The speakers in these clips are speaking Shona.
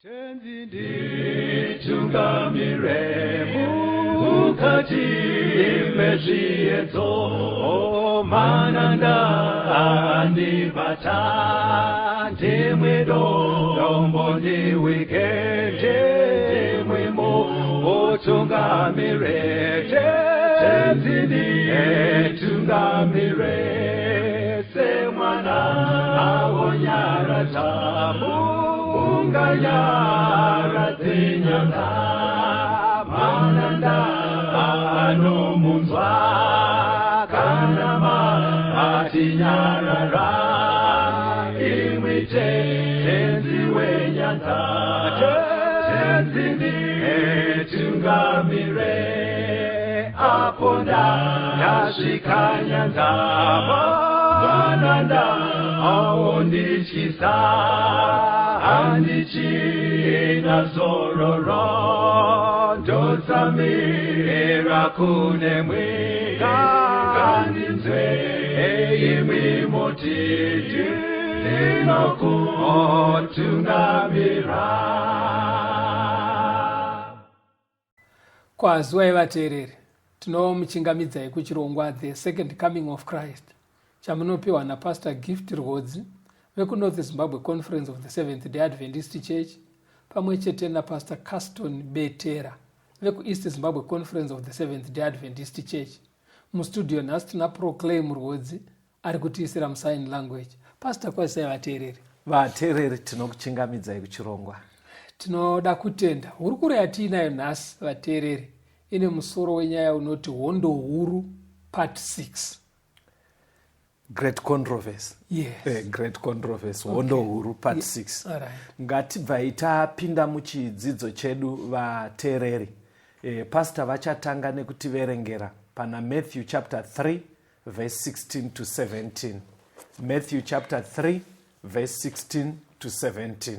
Tenzi nditungamire mukati mezviedzo, mananda andibata, ndimwe dombo ndiwike, ndimwe mutungamire. Tenzi nditungamire semwana awonyaradza unganyaradze nyanga, mananda anomunzwa kana matinyarara, imwi Tenzi wenyanza. Tenzi nditungamire apo ndasvika nyanza, mananda aondityisa, handichina zororo, ndotsamira kunemwi, ngandinzwe imwi moti ndinokutungamira. Kwaziwai vateereri, tinomuchingamidzai kuchirongwa The Second Coming of Christ chamunopiwa naPastor Gift Rwodzi vekuNorth Zimbabwe Conference of the Seventh Day Adventist Church pamwe chete naPastor Caston Betera vekuEast Zimbabwe Conference of the Seventh Day Adventist Church. Mustudio nhasi tina Proclaim Rwodzi ari kutiisira musign language. Pastor, kwazisai vateereri. Vateereri, tinokuchingamidzai kuchirongwa. Tinoda kutenda hurukuro yatiinayo nhasi vateereri ine musoro wenyaya unoti Hondo Huru Part 6. Great Controversy. Yes. Great Controversy, Hondo Huru Part 6. All right. Ngatibvai tapinda muchidzidzo chedu vateereri. Pastor vachatanga nekutiverengera pana Matthew chapter 3 verse 16 to 17. Matthew chapter 3 verse 16 to 17.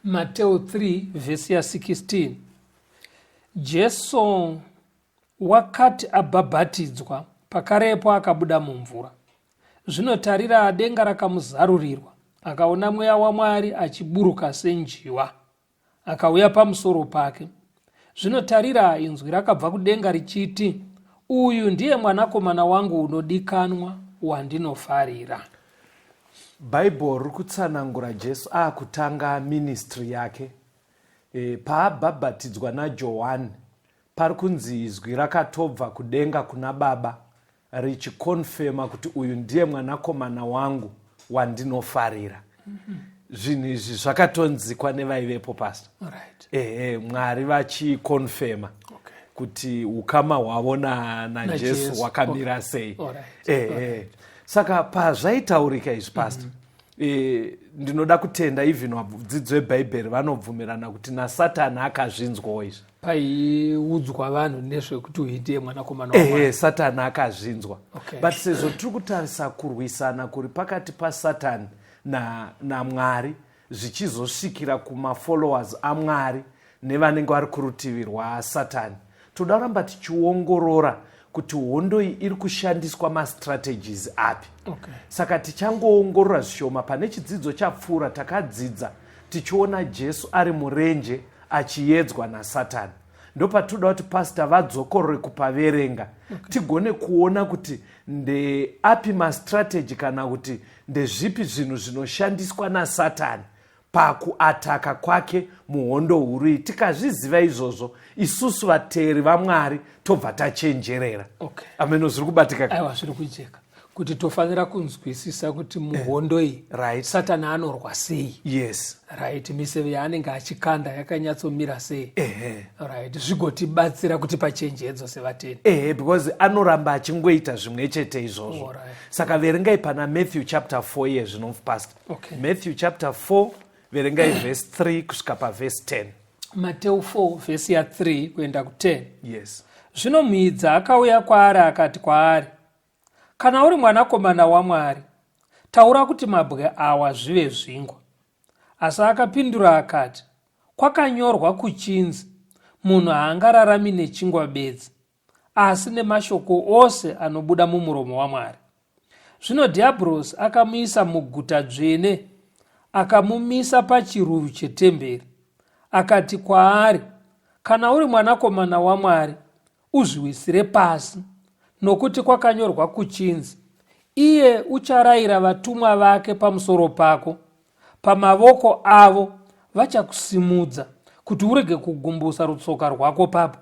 Mateo 3 vhesi ya 16. Jesu wakati abhabhatidzwa, pakarepo akabuda mumvura. Zvino tarira, denga rakamuzarurirwa, akaona Mweya waMwari achiburuka senjiva, akauya pamusoro pake. Zvino tarira, inzwi rakabva kudenga richiti, Uyu ndiye Mwanakomana wangu unodikanwa, wandinofarira. Bhaibheri riri kutsanangura Jesu akutanga ministry yake. Paabhabhatidzwa naJohani, pari kunzi izwi rakatobva kudenga kuna Baba richikonfema kuti uyu ndiye mwanakomana wangu wandinofarira. Zvinhu izvi zvakatonzikwa nevaivepo, Pastor. Ehe, Mwari vachikonfema kuti ukama hwavo naJesu hwakamira sei. Ehe, saka pazvaitaurika izvi, Pastor, ndinoda kutenda even vadzidzo vebhaibheri vanobvumirana kuti naSatani akazvinzwawo izvi. Paiudzwa vanhu nezvekuti uyu ndiye mwanakomana waMwari. Ehe, Satani akazvinzwa. But sezvo tiri kutarisa kurwisana kuri pakati paSatani naMwari, zvichizosvikira kumafollowers aMwari nevanenge vari kurutivi rwaSatani, toda kuramba tichiongorora kuti hondo iyi iri kushandiswa mastrategies api. Saka tichangoongorora zvishoma. Pane chidzidzo chapfuura takadzidza tichiona Jesu ari murenje achiedzwa naSatani. Ndopatinoda kuti Pastor vadzokorore kupaverenga, tigone kuona kuti ndeapi mastrategy kana kuti ndezvipi zvinhu zvinoshandiswa naSatani pakuataka kwake muhondo huru iyi. Tikazviziva izvozvo, isusu vateeri vaMwari tobva tachenjerera. Ameno zviri kubatika? Aiwa, zviri kujeka kuti tofanira kunzwisisa kuti muhondo iyi Satani anorwa sei. Right, miseve yaanenge achikanda yakanyatsomira sei. Right, zvigotibatsira kuti pachenjedzo sevatendi. Ehe, because anoramba achingoita zvimwe chete izvozvo. Saka verengai pana Matthew chapter 4 iye zvino, Pastor. Matthew chapter 4, verengai verse 3 kusvika paverse 10. Mateo 4 vhesi ya3 kuenda ku10. Yes. Zvino muidza akauya kwaari akati kwaari, Kana uri mwanakomana waMwari, taura kuti mabwe awa zvive zvingwa. Asi akapindura akati, Kwakanyorwa kuchinzi, Munhu haangararami nechingwa bedzi, asi nemashoko ose anobuda mumuromo waMwari. Zvino Dhiabhorosi akamuisa muguta dzvene, akamumisa pachiruvi chetemberi. Akati kwaari, Kana uri mwanakomana waMwari, uzviwisire pasi, nokuti kwakanyorwa kuchinzi, Iye ucharayira vatumwa vake pamusoro pako, pamavoko avo vachakusimudza, kuti urege kugumbusa rutsoka rwako papo.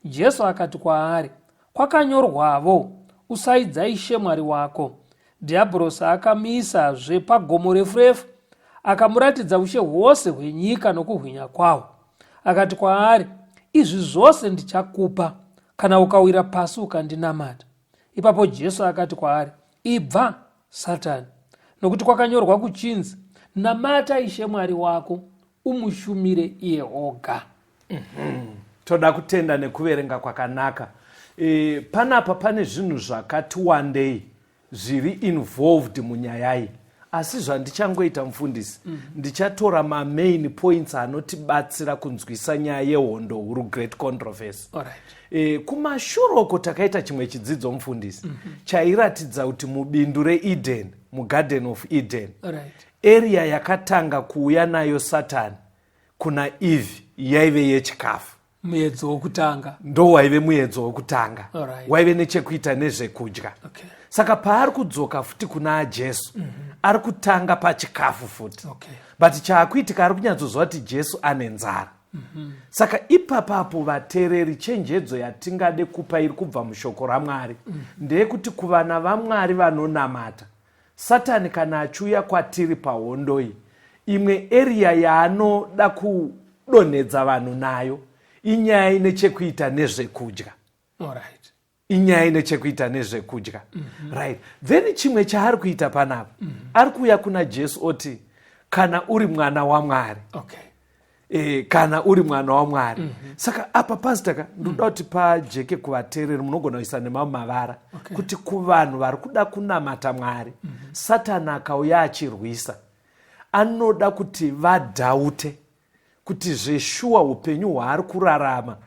Jesu akati kwaari, Kwakanyorwavo, Usaidza Ishe Mwari wako. Dhiabhorosi akamuisazve pagomo refu refu, akamuratidza ushe hwose hwenyika nokuhwinya kwahwo. Akati kwaari, Izvi zvose ndichakupa kana ukawira pasi ukandinamata. Ipapo Jesu akati kwaari, Ibva, Satani, nokuti kwakanyorwa kuchinzi, Namata Ishe Mwari wako, umushumire iye oga. Toda kutenda nekuverenga kwakanaka. E, panapa pane zvinhu zvakati wandei zviri involved munyaya iyi asi zvandichangoita mufundisi mm. ndichatora mamain points anotibatsira kunzwisa nyaya yehondo huru great controversy right. E, kumashure uko takaita chimwe chidzidzo mufundisi mm -hmm. chairatidza kuti mubindu reEden, mugarden of Eden right. Area yakatanga kuuya nayo Satani kuna Eve yaive yechikafu. Muedzo wokutanga ndo waive muedzo wokutanga right. Waive nechekuita nezvekudya. Okay. Saka paari kudzoka futi kuna Jesu mm -hmm. ari kutanga pachikafu futi. Okay. But chaakuitika ari kunyatsoziva kuti Jesu ane nzara. Mm -hmm. Saka ipapapo vateereri, chenjedzo yatingade kupa iri kubva mushoko raMwari mm -hmm. ndeyekuti kuvana vaMwari vanonamata, Satani kana achiuya kwatiri pahondo iyi, imwe area yaanoda kudonhedza vanhu nayo inyaya ine chekuita nezvekudya. Alright. Inyaya ine chekuita nezvekudya. Mm -hmm. Right. Then chimwe chaari kuita panapa, mm -hmm. ari kuuya kuna Jesu oti kana uri mwana waMwari. Okay. E, kana uri mwana waMwari. Mm -hmm. Saka apa pastor ka ndoda kuti pajeke kuvateereri, munogona kuisa nemamwe mavara. Okay. Kuti kuvanhu vari kuda kunamata Mwari, mm -hmm. Satani akauya achirwisa anoda kuti vadhaute kuti zveshuwa upenyu hwaari kurarama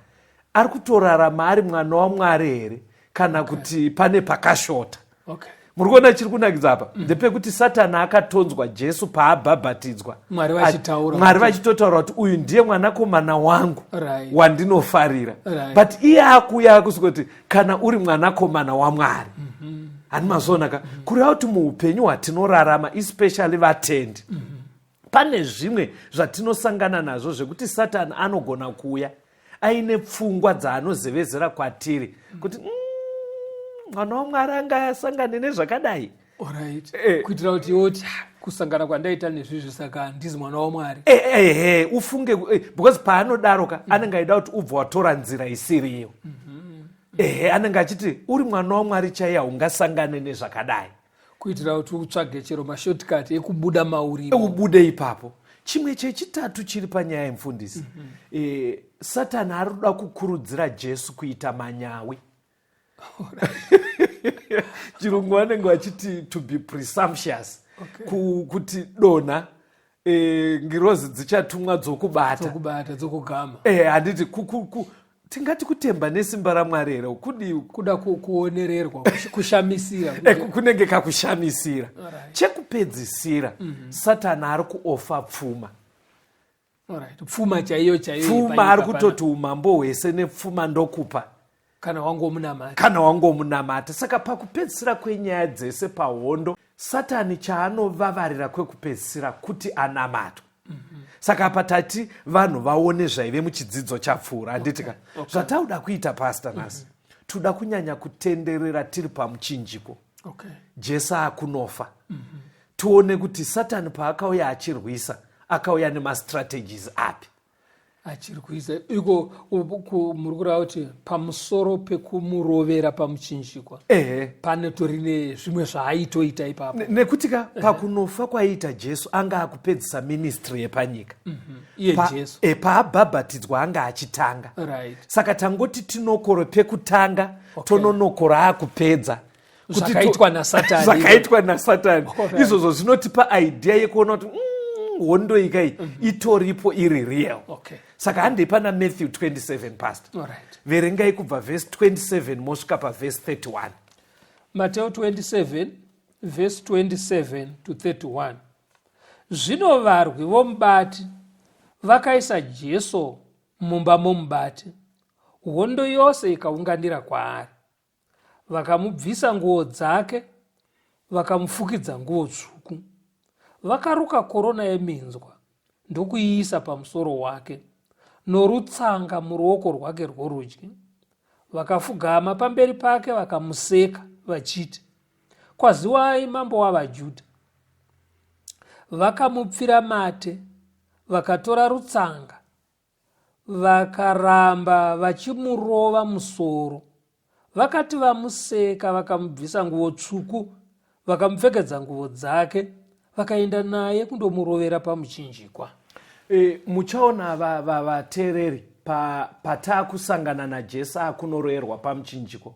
ari kutorarama ari mwana waMwari here kana okay. kuti pane pakashota. Okay. Muri kuona chiri kunakidza apa ndepekuti Satani akatonzwa Jesu paabhabhatidzwa, Mwari vachitaura Mwari vachitotaura kuti uyu ndiye mwanakomana wangu right. wandinofarira. Right. But iye akuuya akusvika kuti kana uri mwanakomana waMwari. mm -hmm. Hani mazoona ka? mm -hmm. Kureva kuti muupenyu hwatinorarama especially vatendi, mm -hmm. pane zvimwe zvatinosangana nazvo zvekuti Satani anogona kuuya aine pfungwa dzaanozevezera kwatiri kuti mwana waMwari anga asangane nezvakadai. Alright. Kuitira kuti oti kusangana kwandaita nezvizvi saka handizi mwana waMwari. Ehe, ufunge because paanodaro ka anenge aida kuti ubva watora nzira isiriyo. Mm -hmm. Ehe, anenge achiti uri mwana waMwari chaiye haungasangane nezvakadai. Kuitira kuti utsvage chero mashortcut ekubuda mauri. Ubude ipapo. Chimwe chechitatu chiri panyaya yemufundisi. Mm -hmm. Satani ari kuda kukurudzira Jesu kuita manyawi. Chirungu vanenge vachiti to be presumptuous. Okay. Kuti donha ngirozi dzichatumwa dzokubata. Dzokubata, dzokugama. Handiti tingati kutemba nesimba raMwari here? Kudi kuda kuonererwa, kushamisira. Kunenge kakushamisira. Right. Chekupedzisira, mm -hmm. Satani ari kuofa pfuma. Alright. Pfuma chaiyo chaiyo. Pfuma ari kutoti umambo hwese nepfuma ndokupa. Kana wangomunamata. Kana wangomunamata. Saka pakupedzisira kwenyaya dzese pahondo, Satani chaanovavarira kwekupedzisira kuti anamatwe. Mm -hmm. Saka apa tati vanhu vaone zvaive muchidzidzo chapfuura, handiti ka? Okay. Okay. Zvatauda kuita pastor nhasi. Mm -hmm. Toda kunyanya kutenderera tiri pamuchinjiko. Okay. Jesu akunofa. Mm -hmm. Tione kuti Satani paakauya achirwisa, akauya nemastrategies api. Achirwisa iko muri kureva kuti pamusoro pekumurovera pamuchinjikwa. Ehe. Pane tori nezvimwe zvaaitoita ipapo. Nekuti ka pakunofa kwaiita Jesu anga akupedzisa ministry yepanyika. Mm -hmm. Iye Jesu. Paabhabhatidzwa anga achitanga. Right. Saka tangoti tinokore pekutanga, okay. Tononokora akupedza. Zvakaitwa naSatani. Zvakaitwa naSatani. Izvozvo zvinotipa idea yekuona kuti hondo ikai mm -hmm. itoripo iri real. Okay. Saka handei pana Matthew 27 pastor. Alright. Verengai kubva verse 27 mosvika pa verse 31. Matthew 27 verse 27 to 31. Zvino varwi vomubati Vakaisa Jesu mumba momubati, hondo yose ikaunganira kwaari. Vakamubvisa nguo dzake vakamufukidza nguo tsvuku. Vakaruka korona yeminzwa ndokuiisa pamusoro wake, norutsanga muruoko rwake rworudyi. Vakafugama pamberi pake vakamuseka vachiti, Kwaziwai mambo wavaJudha. Vakamupfira mate, vakatora rutsanga, vakaramba vachimurova musoro. Vakati vamuseka, vakamubvisa nguvo tsvuku, vakamupfekedza nguvo dzake, vakaenda naye kundomurovera pamuchinjikwa. E, muchaona vateereri va, va pataakusangana naJesu akunoroerwa pamuchinjiko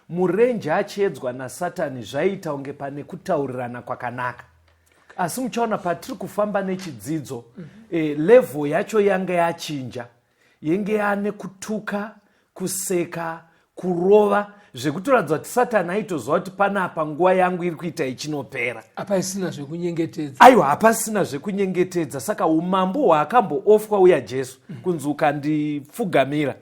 murenje achiedzwa nasatani zvaiita kunge pane kutaurirana kwakanaka asi muchaona patiri kufamba nechidzidzo mm -hmm. e, level yacho yanga yachinja yenge yane kutuka kuseka kurova zvekutoratidza kuti satani aitoziva kuti panapa nguva yangu iri kuita ichinopera hapasina zvekunyengetedza aiwa hapasina zvekunyengetedza saka umambo hwaakamboofwa uya jesu mm. kunzi ukandipfugamira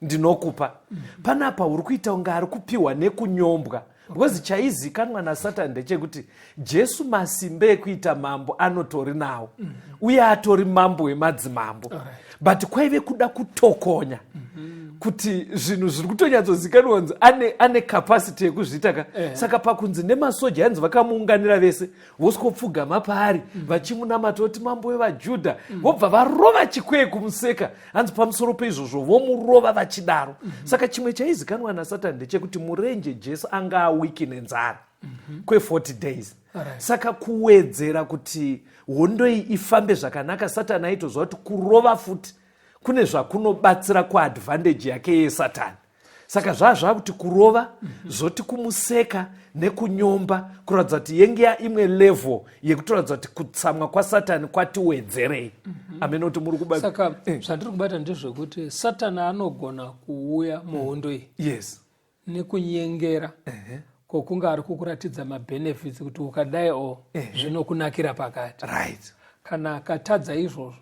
ndinokupa mm. panapa uri kuita kunge ari kupiwa nekunyombwa because chaizikanwa nasatani ndechekuti jesu masimba ekuita mambo anotori nawo mm -hmm. uye atori mambo wemadzimambo right. But kwaive kuda kutokonya mm -hmm. kuti zvinhu zviri kutonyatsozikanwa kunzi ane, ane capacity yekuzviita ka eh. Saka pakunzi nemasoja yanzi vakamuunganira vese vosikopfugama paari mm. vachimunamata kuti mambo wevajudha mm. vobva varova chikwee kumuseka hanzi pamusoro peizvozvo vomurova vachidaro mm -hmm. Saka chimwe chaizikanwa nasatani ndechekuti murenje jesu anga awiki nenzara mm -hmm. kwe40 days right. Saka kuwedzera kuti hondo iyi ifambe zvakanaka satani aitoziva kuti kurova futi kune zvakunobatsira kuadvantage yake yesatani saka zvaa zvakuti kurova mm -hmm. zvoti kumuseka nekunyomba kuratidza kuti yenge yaimwe level yekutoratidza kuti kutsamwa kwasatani kwatiwedzerei mm -hmm. amene kuti muri kubata saka eh. zvandiri kubata ndezvekuti satani anogona kuuya muhondo iyi yes nekunyengera uh -huh. kokunge ari kukuratidza mabenefits kuti ukadai o zvinokunakira pakati right kana akatadza izvozvo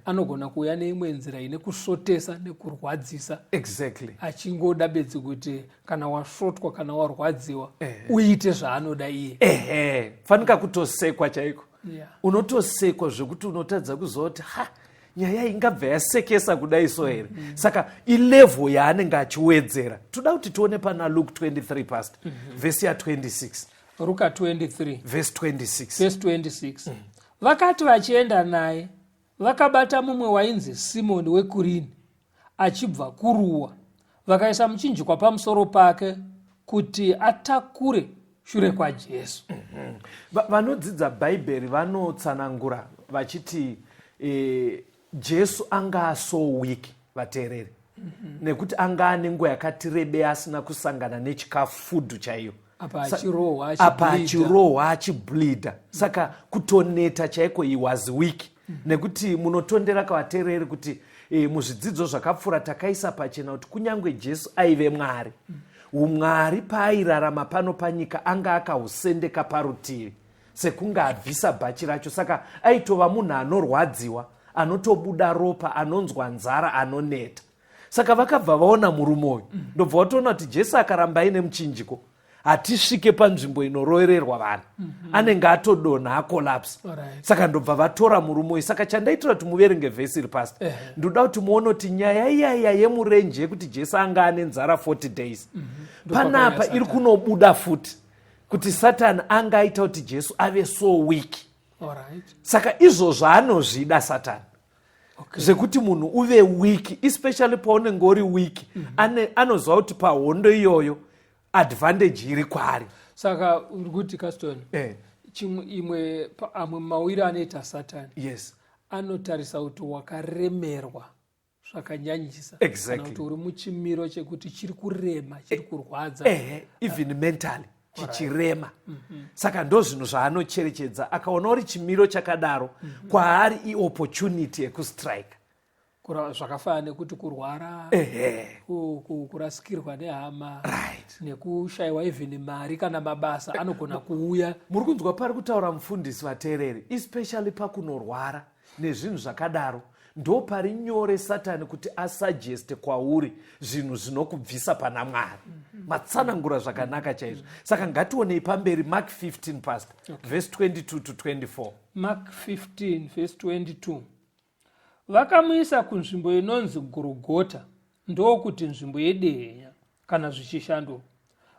anogona kuuya neimwe nzira ine kusvotesa nekurwadzisa exactly achingoda bedzi kuti kana wasvotwa kana warwadziwa uite zvaanoda iye ehe fanika kutosekwa chaiko yeah. Unotosekwa zvekuti unotadza kuziva kuti ha nyaya ingabva yasekesa kudai so here mm. Saka ilevel yaanenge achiwedzera toda kuti tione pana Luke 23 past mm -hmm. vhesi ya26 Ruka 23 vhesi 26 vhesi 26 mm. Vakati vachienda naye vakabata mumwe wainzi Simoni wekurini achibva kuruwa vakaisa muchinjikwa pamusoro pake kuti atakure shure kwaJesu mm -hmm. Vanodzidza Bhaibheri vanotsanangura vachiti e, Jesu anga aso weak vateereri mm -hmm. nekuti anga ane nguva yakati rebe asina kusangana nechikafu fudhu chaiyo apa achirohwa achibleeda saka kutoneta chaiko he was weak mm -hmm. nekuti munotondera kavateereri kuti e, muzvidzidzo zvakapfuura takaisa pachena kuti kunyange Jesu aive Mwari mm -hmm. umwari paairarama pano panyika anga akahusendeka parutivi sekunge abvisa bhachi racho saka aitova munhu anorwadziwa anotobuda ropa anonzwa nzara anoneta saka vakabva vaona murume uyu mm. ndobva vatoona kuti Jesu akaramba aine muchinjiko hatisvike panzvimbo inorovererwa vanhu mm -hmm. anenge atodonha akolapsa right. Saka ndobva vatora murume uyu saka chandaitira kuti muverenge vhesi iri past uh -huh. ndoda kuti muone kuti nyaya iyaiya yemurenje yekuti Jesu anga ane nzara 40 days mm -hmm. panapa iri kunobuda futi kuti Satani anga aita kuti Jesu ave so weak right. Saka izvozvo anozvida Satani okay. Zvekuti munhu uve weak especially paunenge uri weak mm -hmm. anoziva kuti pahondo iyoyo advantage iri kwaari saka uri kuti Caston eh. chimwe imwe amwe mawiri anoita Satani yes anotarisa kuti wakaremerwa zvakanyanyisa exactly. kuti uri muchimiro chekuti chiri kurema chiri kurwadza eh, even mentally chichirema mm -hmm. Saka ndo zvinhu zvaanocherechedza akaona uri chimiro chakadaro mm -hmm. kwaari iopportunity yekustrike zvakafanana nekuti kurwara kurasikirwa nehama right. nekushayiwa even mari kana mabasa anogona kuuya muri kunzwa pari kutaura mufundisi vateereri especially pakunorwara nezvinhu zvakadaro. Ndo pari nyore Satani kuti asuggeste kwauri zvinhu zvinokubvisa pana Mwari. Matsanangura zvakanaka chaizvo. Saka ngationei pamberi Mark 15, pastor, okay. Verse 22 to 24. Mark 15 verse 22. Vakamuisa kunzvimbo inonzi Gorogota, ndokuti nzvimbo yedehenya kana zvichishandurwa.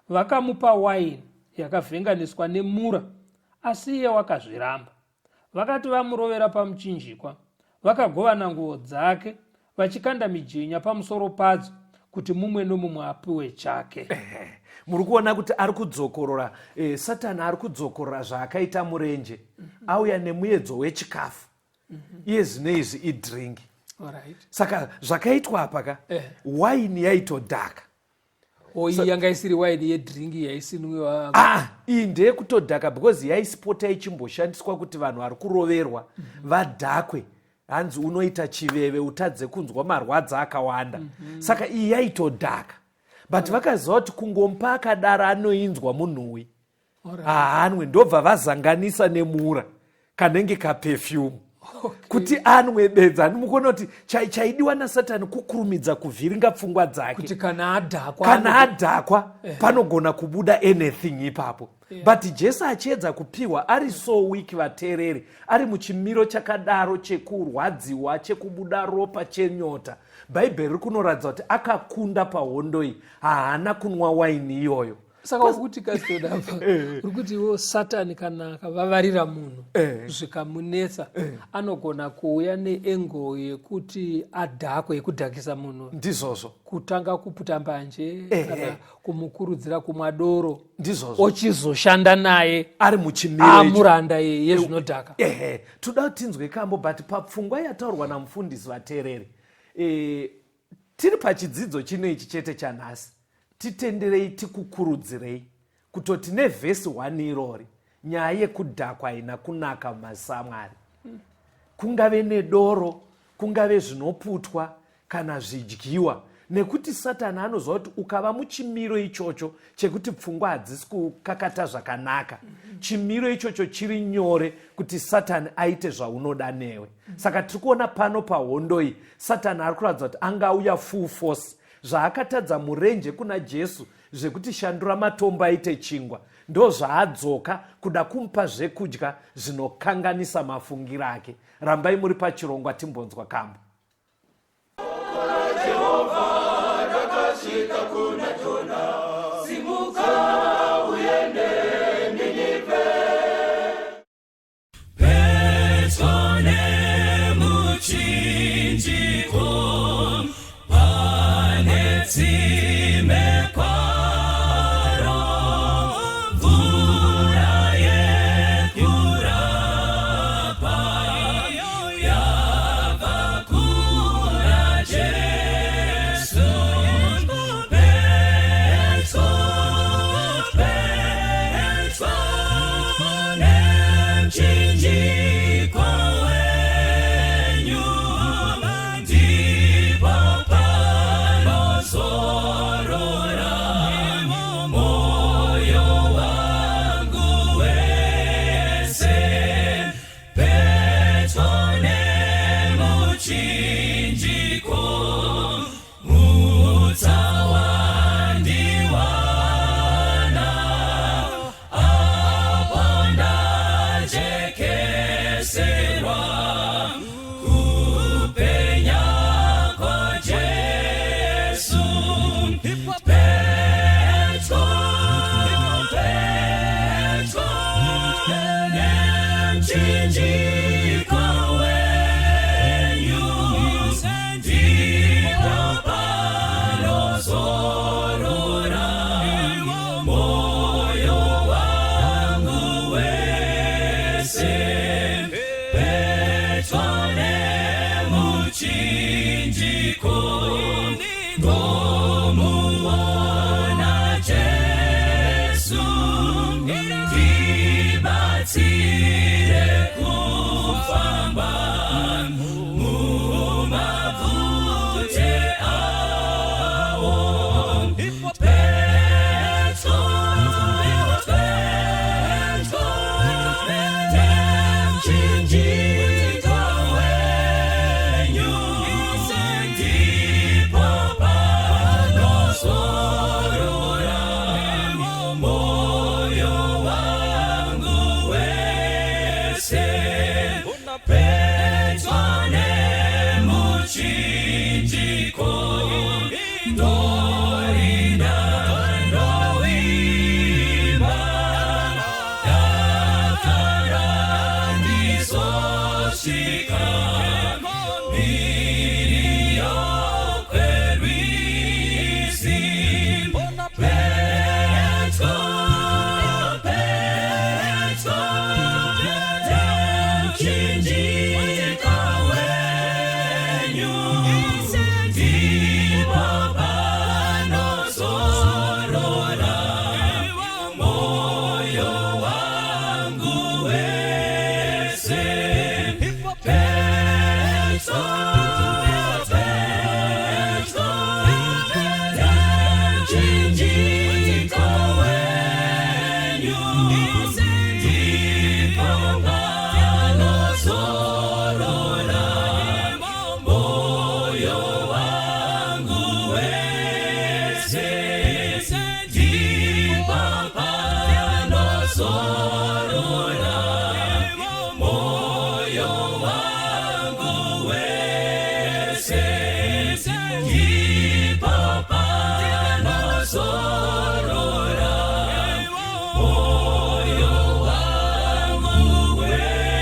Vakamupa waini yakavhenganiswa nemura, asi iye wakazviramba. Vakati vamurovera pamuchinjikwa, vakagovana nguvo dzake, vachikanda mijenya pamusoro padzo kuti mumwe nomumwe apiwe chake. Muri kuona kuti ari kudzokorora, Satani ari kudzokorora zvaakaita murenje. Auya nemuedzo wechikafu. Iye zvino izvi idrink. Saka zvakaitwa apa ka, waini yaitodhaka. Iyi yanga isiri waini yedringi yaisinwiwa. Ah, iyi ndeyekutodhaka because yaisipota ichimboshandiswa kuti vanhu vari kuroverwa vadhakwe. Hanzi unoita chiveve utadze kunzwa marwadza akawanda. Saka iyi yaitodhaka, but vakaziva kuti kungomupa akadaro anoinzwa munhuwi, haanwe. Ndobva vazanganisa nemura kanenge kaperfume kuti anwe bedza. Mukuona kuti chaidiwa naSatani kukurumidza kuvhiringa pfungwa dzake kuti kana adhakwa, kana adhakwa panogona kubuda anything ipapo. But Jesu achiedza kupiwa ari so weak, vateereri, ari muchimiro chakadaro chekurwadziwa, chekubuda ropa, chenyota, Bhaibheri riri kunoratidza kuti akakunda pahondo iyi. Haana kunwa waini iyoyo. Saka uri kuti kasitodapa, uri kuti iwo Satani kana akavavarira munhu zvikamunetsa, anogona kuuya neengo yekuti adhakwe, yekudhakisa munhu? Ndizvozvo. Kutanga kuputa mbanje kana kumukurudzira kumwa doro? Ndizvozvo. Ochizoshanda naye ari muchimiro amuranda yezvinodhaka. Ehe, toda kuti tinzwe kambo, but papfungwa yataurwa namufundisi, vateereri, tiri pachidzidzo chino ichi chete chanhasi, titenderei tikukurudzirei kutoti nevhesi 1 irori, nyaya yekudhakwa haina kunaka mumaziso aMwari, kungave nedoro, kungave zvinoputwa kana zvidyiwa, nekuti Satani anoziva kuti ukava muchimiro ichocho chekuti pfungwa hadzisi kukakata zvakanaka, chimiro ichocho chiri nyore kuti Satani aite zvaunoda newe. Saka tiri kuona pano pahondo iyi, Satani ari kuratidza kuti angauya full force. Zvaakatadza murenje kuna Jesu zvekuti shandura matombo aite chingwa, ndo zvaadzoka kuda kumupa zvekudya zvinokanganisa mafungiro ake. Rambai muri pachirongwa, timbonzwa kambo. Jehovha rakasvika kuna Jona, simuka uende Ninivhe. Pedyo nemuchinjiko pane tsime kwaro, mvura yekurapa yabva kuna Jesu. Pedyo, pedyo nemuchinjiko wenyu, ndipo panozorora moyo wangu wese. Pedyo nemuchinjiko, mutsa wandiwana, apo ndajekeserwa kupenya kwaJesu. Pedyo, pedyo nemuchinjiko wenyu, ndipo panozorora moyo wangu wese. Pedyo nemuchinjiko, ndomuona Jesu, ndibatsire. Panozorora moyo wangu wese, ndipo panozorora moyo wangu wese, ndipo panozorora moyo wangu wese.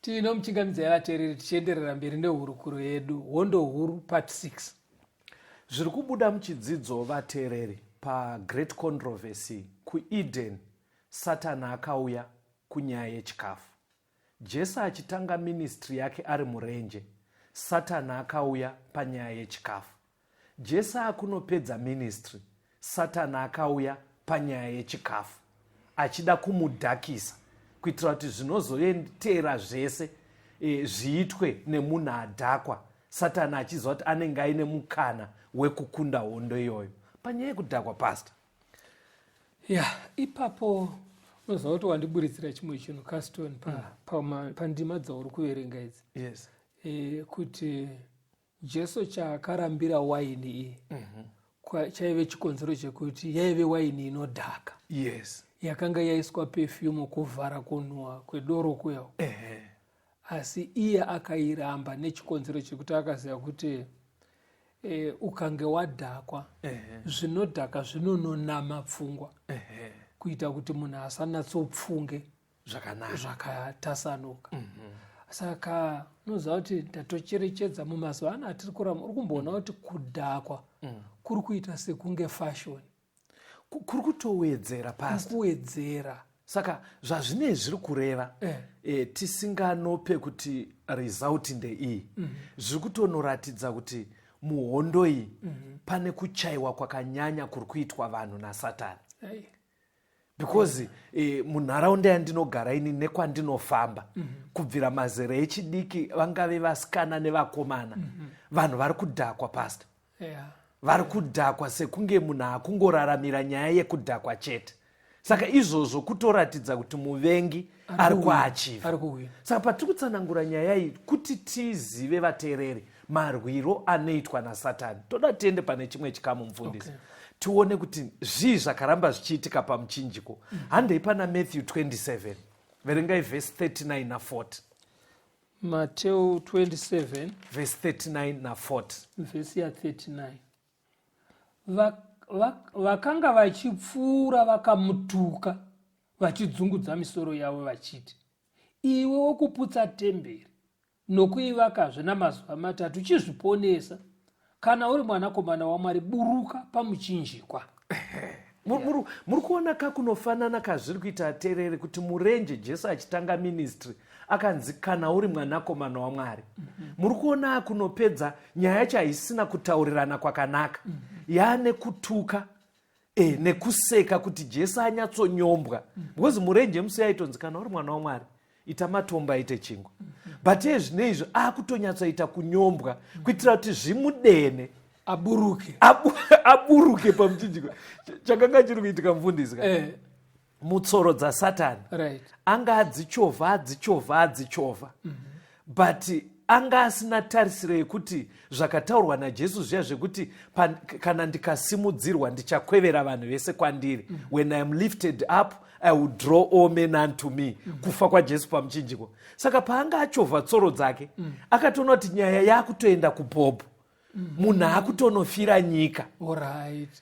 Tinomuchingamidzai vateereri tichienderera mberi nehurukuro yedu Hondo Huru Part 6. Zviri kubuda muchidzidzo, vateereri, paGreat Controversy kuEden, Satani akauya kunyaya yechikafu. Jesu achitanga ministry yake ari murenje, Satani akauya panyaya yechikafu. Jesu akunopedza ministry, Satani akauya panyaya yechikafu achida kumudhakisa kuitira kuti zvinozoteera zvese zviitwe nemunhu adhakwa, Satani achiziva kuti anenge aine mukana wekukunda hondo iyoyo panyaya yekudhakwa, Pastor. Ya, ipapo unoziva kuti wandiburitsira chimwe chinhu, Caston, pandima dzauri kuverenga idzi, kuti Jesu chaakarambira waini iyi chaive chikonzero chekuti yaive waini inodhaka, yakanga yaiswa perfume kuvhara kunhuhwa kwedoro kuya. Asi iye akairamba nechikonzero chekuti akaziva kuti ukange wadhakwa, zvinodhaka zvinononama pfungwa kuita kuti munhu asanatsopfunge zvakanaka, zvakatasanuka. Saka unoziva kuti ndatocherechedza mumazuva ano atiri kurama, uri kumboona kuti kudhakwa kuri kuita sekunge fashion. Kuri kutowedzera, Pastor. Kuwedzera. Saka zvazvinei zviri kureva, tisinganope kuti result ndeiyi, zviri kutonoratidza kuti muhondo iyi pane kuchaiwa kwakanyanya kuri kuitwa vanhu naSatani, because munharaunda yandinogara ini nekwandinofamba, kubvira mazera echidiki, vangave vasikana nevakomana, vanhu vari kudhakwa, Pastor. Vari kudhakwa sekunge munhu akungoraramira nyaya yekudhakwa chete. Saka izvozvo kutoratidza kuti muvengi ari kuachieva. Ari kuwina. Saka patiri kutsanangura nyaya iyi kuti tizive, vateereri, marwiro anoitwa naSatani, toda tiende pane chimwe chikamu, mufundisi, tione kuti zvii zvakaramba zvichiitika pamuchinjiko. Handei pana Matthew 27, verengai vhesi 39 na40. Mateo 27, vhesi 39 na40. Vhesi ya39. Vakanga vachipfuura vakamutuka vachidzungudza misoro yavo vachiti, "Iwe wokuputsa temberi nokuivakazve namazuva 3, chizviponesa. Kana uri mwanakomana waMwari, buruka pamuchinjikwa." Muri kuona kakunofanana kazviri kuita, teereri, kuti murenje Jesu achitanga ministry akanzi, "Kana uri mwanakomana waMwari." Muri kuona akunopedza nyaya yacho haisina kutaurirana kwakanaka, yaane kutuka nekuseka kuti Jesu anyatsonyombwa, because murenje musi yaitonzi, "Kana uri mwana waMwari, ita matombo aite chingwa." But ezvino izvo akutonyatsoita kunyombwa kuitira kuti zvimudene. Aburuke. Aburuke pamuchinjiko. Chakanga chiri kuitika, mufundisi ka, mutsoro dzaSatani anga adzichovha, adzichovha, adzichovha, but anga asina tarisiro yekuti zvakataurwa naJesu zviya zvekuti kana ndikasimudzirwa ndichakwevera vanhu vese kwandiri, "When I am lifted up, I will draw all men unto me," kufa kwaJesu pamuchinjiko. Saka paanga achovha tsoro dzake, akatoona kuti nyaya yakutoenda kubhobho, munhu akutonofira nyika.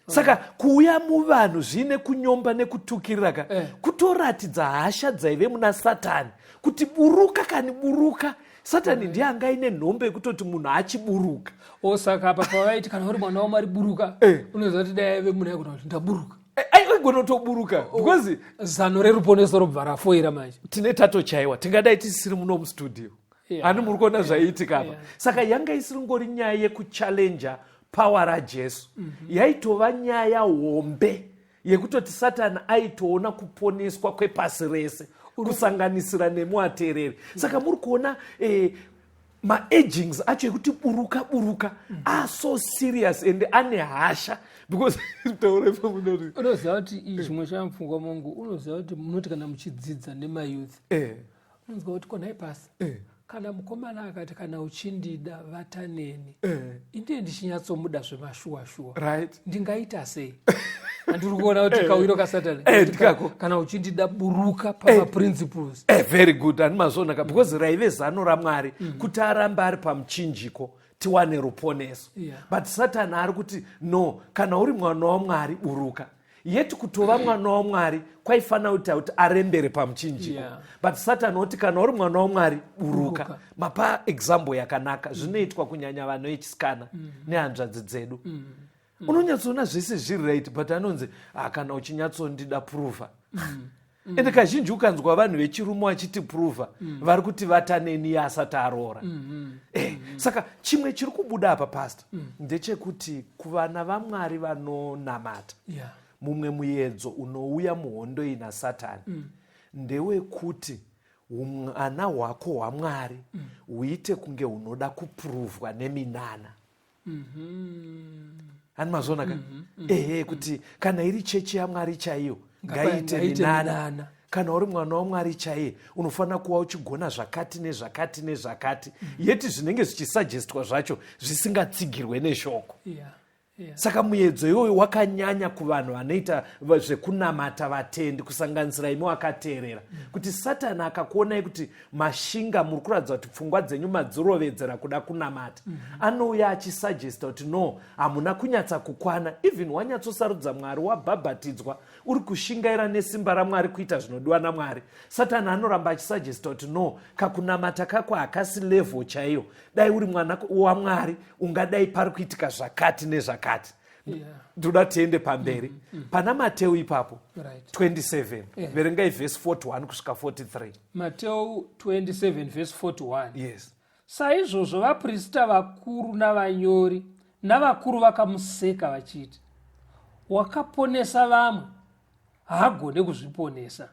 Saka kuuya muvanhu zviine kunyomba nekutukirira ka, kutoratidza hasha dzaive muna Satani kuti, "Buruka kani, buruka." Satani ndiye anga aine nhombe yekutoti munhu achiburuka. O, saka apa pavaiti, "Kana uri mwana waMwari, buruka," unoziva kuti dai aive munhu aigona kuti, "Ndaburuka." Aigona kutoburuka because zano reruponeso robva rafoira manje. Tine tatochaiwa, tingadai tisiri muno mustudio. Hani muri kuona zvaiitika apa? Yeah. Saka yanga isiri ngori nyaya yekuchallenja power raJesu, yaitova nyaya hombe yekutoti Satani aitoona kuponeswa kwepasi rese. Kusanganisira nemuateereri. Saka muri kuona maagings acho ekuti buruka buruka are so serious and ane hasha because taura ipamunoti Unoziva kuti chimwe chamupfungwa mangu, unoziva kuti munoti kana muchidzidza nemayouth, unonzwa kuti konai pasi, kana mukomana akati, "Kana uchindida, vata neni," indiye ndichinyatsomuda zvemashuwa shuwa, ndingaita sei? Handiri kuona kuti kawiro kasatani? Ndikako. Kana uchindida, buruka pamaprinciples. Very good, ani mazvonaka, because raive zano raMwari kuti arambe ari pamuchinjiko tiwane ruponeso. But Satani ari kuti, "No, kana uri mwana waMwari, buruka." Yeti kutova mwana waMwari kwaifanira kuita kuti arembere pamuchinjiko. But Satani oti, "Kana uri mwana waMwari, buruka." Buruka. Mapa example yakanaka. Zvinoitwa kunyanya vanhu vechisikana nehanzvadzi dzedu. Unonyatsoona zvese zviri right, but anonzi, "Ah, kana uchinyatsondida, prova." Ende kazhinji ukanzwa vanhu vechirume vachiti prova, vari kuti vataneni asati aroora. Saka chimwe chiri kubuda apa, pastor, ndechekuti kuvana vaMwari vanonamata, mumwe muedzo unouya muhondo iyi naSatani ndewekuti umwana hwako hwaMwari huite kunge hunoda kupuruvhwa neminana. Hani mazvona ka? Ehe, kuti kana iri chechi yaMwari chaiyo, ngaiite ngaiite minana. Minana. Kana uri mwana waMwari chaiye, unofanira kuva uchigona zvakati nezvakati nezvakati, yeti zvinenge zvichisugestwa zvacho zvisingatsigirwe neshoko. Saka muedzo iwoyo wakanyanya kuvanhu vanoita zvekunamata, vatendi, kusanganisira imi wakateerera, kuti Satani akakuonai kuti mashinga, muri kuratidza kuti pfungwa dzenyu madzirovedzera kuda kunamata, anouya achisugesta kuti, "No, hamuna kunyatsa kukwana." Even wanyatsosarudza Mwari, wabhabhatidzwa, uri kushingaira nesimba raMwari kuita zvinodiwa naMwari, Satani anoramba achisugesta kuti, "No, kakunamata kako hakasi level chaiyo. Dai uri mwana waMwari, ungadai pari kuitika zvakati nezvakati." Ndoda tiende pamberi pana Mateu ipapo. 27. Verengai vhesi 41 kusvika 43. Mateu 27 vhesi 41. Yes. Saizvozvo vaprista vakuru navanyori navakuru vakamuseka vachiti, "Wakaponesa vamwe, haagone kuzviponesa.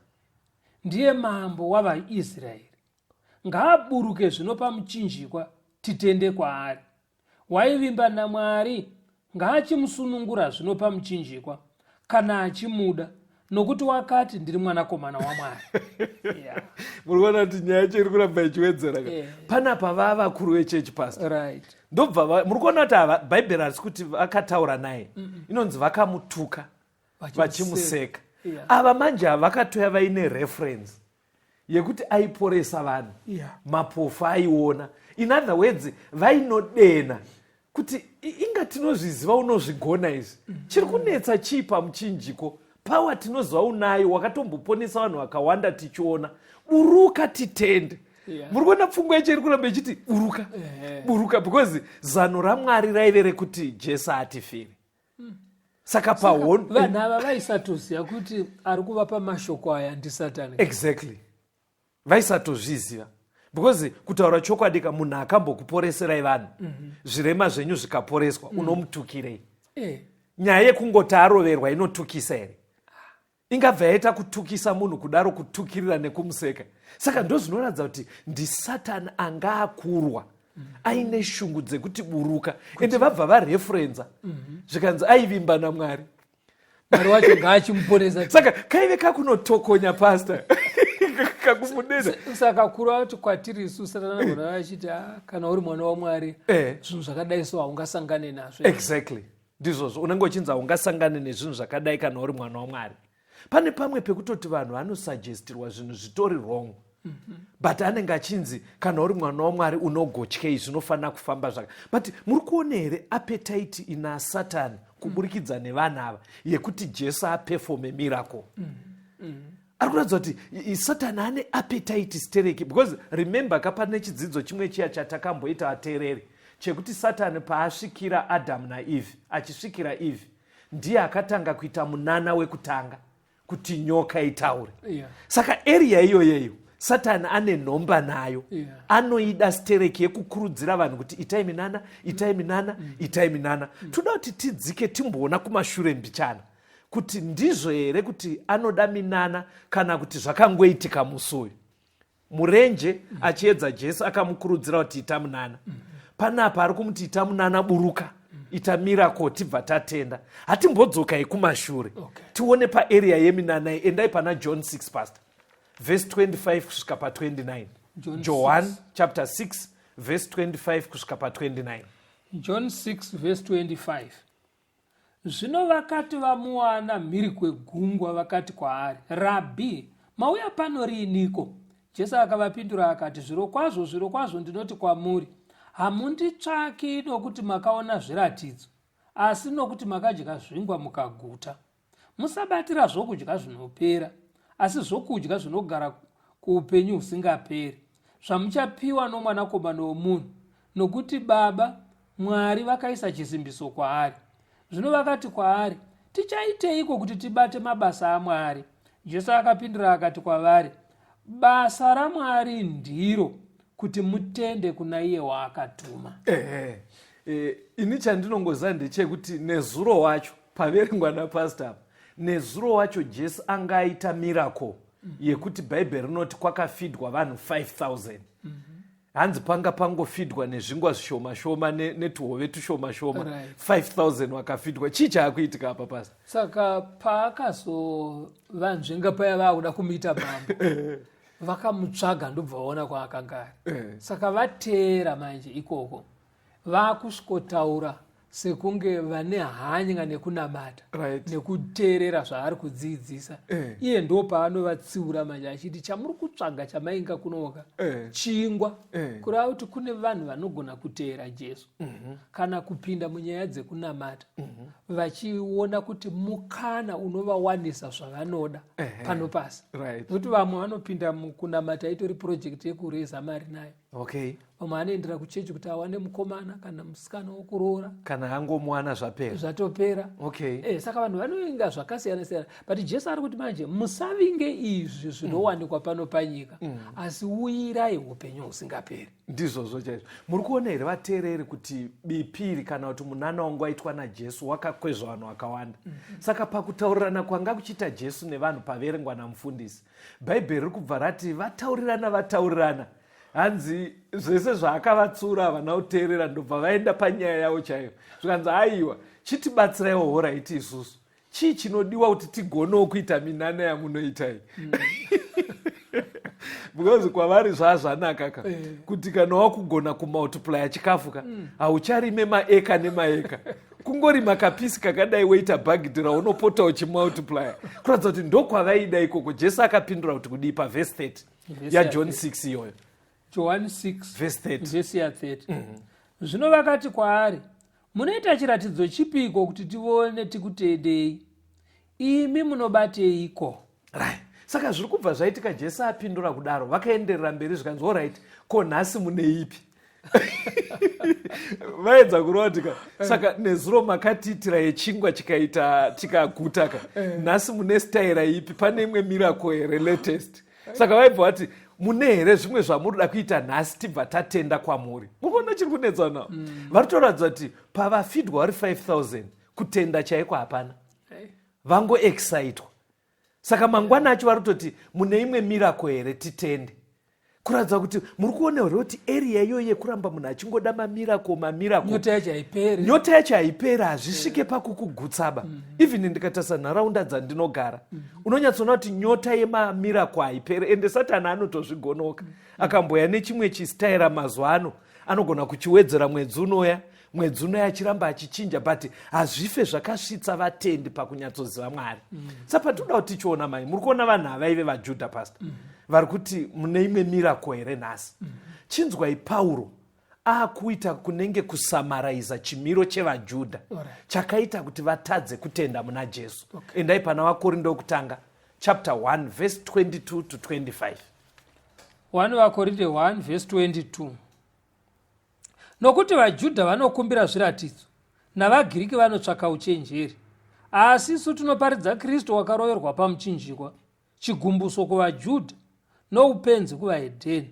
Ndiye mambo wavaIsraeri, ngaaburuke zvino pamuchinjikwa, titende kwaari. Waivimba naMwari, ngaachimusunungura zvino pamuchinjikwa, kana achimuda, nokuti wakati, 'Ndiri mwanakomana waMwari.'" Yeah. Muri kuona kuti nyaya yacho iri kuramba ichiwedzera ka? Yeah. Panapa vava vakuru vechechi, pastor. Ndobva muri kuona kuti ava, Bhaibheri harisi kuti vakataura naye, inonzi vakamutuka vachimuseka. Ava manje ava vakatoya vaine reference yekuti aiporesa vanhu, mapofu aiona. In other words, vainodena kuti, "Inga tinozviziva unozvigona izvi. Chiri kunetsa chii pamuchinjiko? Power tinoziva unayo, wakatomboponesa vanhu vakawanda tichiona. Buruka titende." Muri kuona pfungwa yacho iri kuramba ichiti buruka, buruka, because zano raMwari raive rekuti Jesu atifiri. Saka pahondo Vanhu ava vaisatoziva kuti ari kuvapa mashoko aya ndiSatani. Exactly, vaisatozviziva, because kutaura chokwadi ka, munhu akambokuporeserai vanhu, zvirema zvenyu zvikaporeswa, unomutukirei? Nyaya yekungoti aroverwa inotukisa here? Ingabva yaita kutukisa munhu kudaro, kutukirira nekumuseka? Saka ndo zvinoratidza kuti ndiSatani anga akurwa aine shungu dzekuti buruka. Ende vabva vareferenza, zvikanzi aivimba naMwari. Mwari wacho ngaachimuponesa. Saka kaive kakunotokonya, pastor, kakumudena. Saka kureva kuti kwatiri isu Satani anogona achiti, "Ah, kana uri mwana waMwari, zvinhu zvakadai so haungasangane nazvo." Exactly, ndizvozvo. Unenge uchinzi haungasangane nezvinhu zvakadai kana uri mwana waMwari. Pane pamwe pekutoti vanhu vanosugestirwa zvinhu zvitori wrong, but anenge achinzi, "Kana uri mwana waMwari, unogotyei? Zvinofanira kufamba zvaka." But muri kuona here appetite ina Satani kuburikidza nevanhu ava yekuti Jesu aperforme miracle? Ari kuratidza kuti Satani ane appetite stereki, because remember ka, pane chidzidzo chimwe chiya chatakamboita, vateereri, chekuti Satani paasvikira Adamu naEve, achisvikira Eve, ndiye akatanga kuita munana wekutanga kuti nyoka itaure. Saka area iyoyeyo Satani ane nhomba nayo. Anoida stereki yekukurudzira vanhu kuti itai minana, itai minana, itai minana. Toda kuti tidzike timboona kumashure mbichana. Kuti ndizvo here kuti anoda minana kana kuti zvakangoitika musi uyu murenje achiedza Jesu akamukurudzira kuti ita munana. Panapa ari kumuti ita munana, buruka, ita miracle, tibva tatenda. Hatimbodzokai kumashure, tione paarea yeminana iyi. Endai pana John 6, pastor, verse 25 kusvika pa29. John chapter 6 verse 25 kusvika pa29. John 6 verse 25. Zvino vakati vamuwana mhiri kwegungwa, vakati kwaari, Rabhi, mauya pano riiniko? Jesu akavapindura akati, Zvirokwazvo, zvirokwazvo ndinoti kwamuri, hamunditsvaki nokuti makaona zviratidzo, asi nokuti makadya zvingwa mukaguta. Musabatira zvokudya zvinopera, asi zvokudya zvinogara kuupenyu husingaperi, zvamuchapiwa noMwanakomana womunhu, nokuti Baba, Mwari, vakaisa chisimbiso kwaari. Zvino vakati kwaari, Tichaiteiko kuti tibate mabasa aMwari? Jesu akapindura akati kwavari, Basa raMwari ndiro kuti mutende kuna iye waakatuma. Ehe, ini chandinongoziva ndechekuti nezuro wacho paverengwa napastor apa, nezuro wacho Jesu anga aita miracle yekuti Bhaibheri rinoti kwakafidwa vanhu 5000. Hanzi panga pangofidwa nezvingwa zvishoma shoma netuhove tushoma shoma. 5000 vakafidwa. Chii chaakuitika apa, pastor? Saka paakazovanzvenga paya vaakuda kumuita mambo, vakamutsvaga ndobva vaona kwaakanga ari. Saka vateera manje ikoko, vakusvikotaura sekunge vane hanya nekunamata nekuteerera zvaari kudzidzisa. Iye ndo paanovatsiura manje achiti, chamuri kutsvaga chamainga kunoka chingwa. Kureva kuti kune vanhu vanogona kuteera Jesu kana kupinda munyaya dzekunamata vachiona kuti mukana unovawanisa zvavanoda pano pasi. Nokuti vamwe vanopinda mukunamata itori project yekureza mari nayo. Vamwe anoendera kuchechi kuti awane mukomana kana musikana wokuroora. Kana angomuwana, zvapera. Zvatopera. Saka vanhu vanoinga zvakasiyana siyana, but Jesu ari kuti manje musavinge izvi zvinowanikwa pano panyika, asi uyirai upenyu husingaperi. Ndizvozvo chaizvo. Muri kuona here, vateereri, kuti bipiri kana kuti munana wangu waitwa naJesu wakakwezva vanhu vakawanda? Saka pakutaurirana kwanga kuchiita Jesu nevanhu paverengwa namufundisi, Bhaibheri riri kubva rati vataurirana, vataurirana, hanzi zvese zvaakavatsura havana kuteerera, ndobva vaenda panyaya yavo chaiyo. Zvikanzi, aiwa, chitibatsiraiwo, alright, isusu chii chinodiwa kuti tigonewo kuita minana yamunoita iyi? Because kwavari zvazvanaka ka kuti kana wakugona kumultiplya chikafu ka, haucharime maeka nemaeka, kungorima kapisi kakadai woita bhagidhi raunopota uchimultiplya, kuratidza kuti ndokwavaida ikoko. Jesu akapindura kuti kudii pavhesi 30 yaJohn 6 iyoyo? John 6 verse 30. Vhesi ya30. Zvino vakati kwaari, Munoita chiratidzo chipiko kuti tivone tikutendei? Imi munobateiko? Right, saka zviri kubva zvaitika, Jesu apindura kudaro, vakaenderera mberi zvikanzi, alright, ko nhasi mune ipi? Vaedza kurova tika, saka nezuro makatiitira yechingwa chikaita tikaguta ka, nhasi mune staira ipi? Pane imwe miracle here, latest? Saka vaibva vati, mune here zvimwe zvamuri kuita nhasi tibva tatenda kwamuri? Mukuona chiri kunetsa nawo? Vari kutoratidza kuti pavafidwa vari 5000, kutenda chaiko hapana, vangoexcitwa. Saka mangwana acho vari kutoti, mune imwe miracle here titende? Kuratidza kuti muri kuona here kuti area iyoyo yekuramba munhu achingoda mamiracle, mamiracle, Nyota yacho haiperi. Nyota yacho haiperi, hazvisvike pakukugutsaba. Even ndikatarisa nharaunda dzandinogara, unonyatsoona kuti nyota yemamiracle haiperi, ende Satani anotozvigonoka. Akamboya nechimwe chistaira mazuva ano, anogona kuchiwedzera mwedzi unoya, mwedzi unoya, achiramba achichinja, but hazvife zvakasvitsa vatendi pakunyatsoziva Mwari. Saka patinoda kuti tichiona mai, muri kuona vanhu havaive vaJudha, pastor, vari kuti, mune imwe miracle here nhasi? Chinzwai Pauro akuita kunenge kusamaraiza chimiro chevaJudha chakaita kuti vatadze kutenda muna Jesu. Endai pana Vakorinde wokutanga chapter 1 verse 22 to 25. 1 Vakorinde 1 verse 22. Nokuti vaJudha vanokumbira zviratidzo navaGiriki vanotsvaka uchenjeri, asi isu tinoparidza Kristu wakaroverwa pamuchinjikwa, chigumbuso kuvaJudha noupenzi kuvahedheni.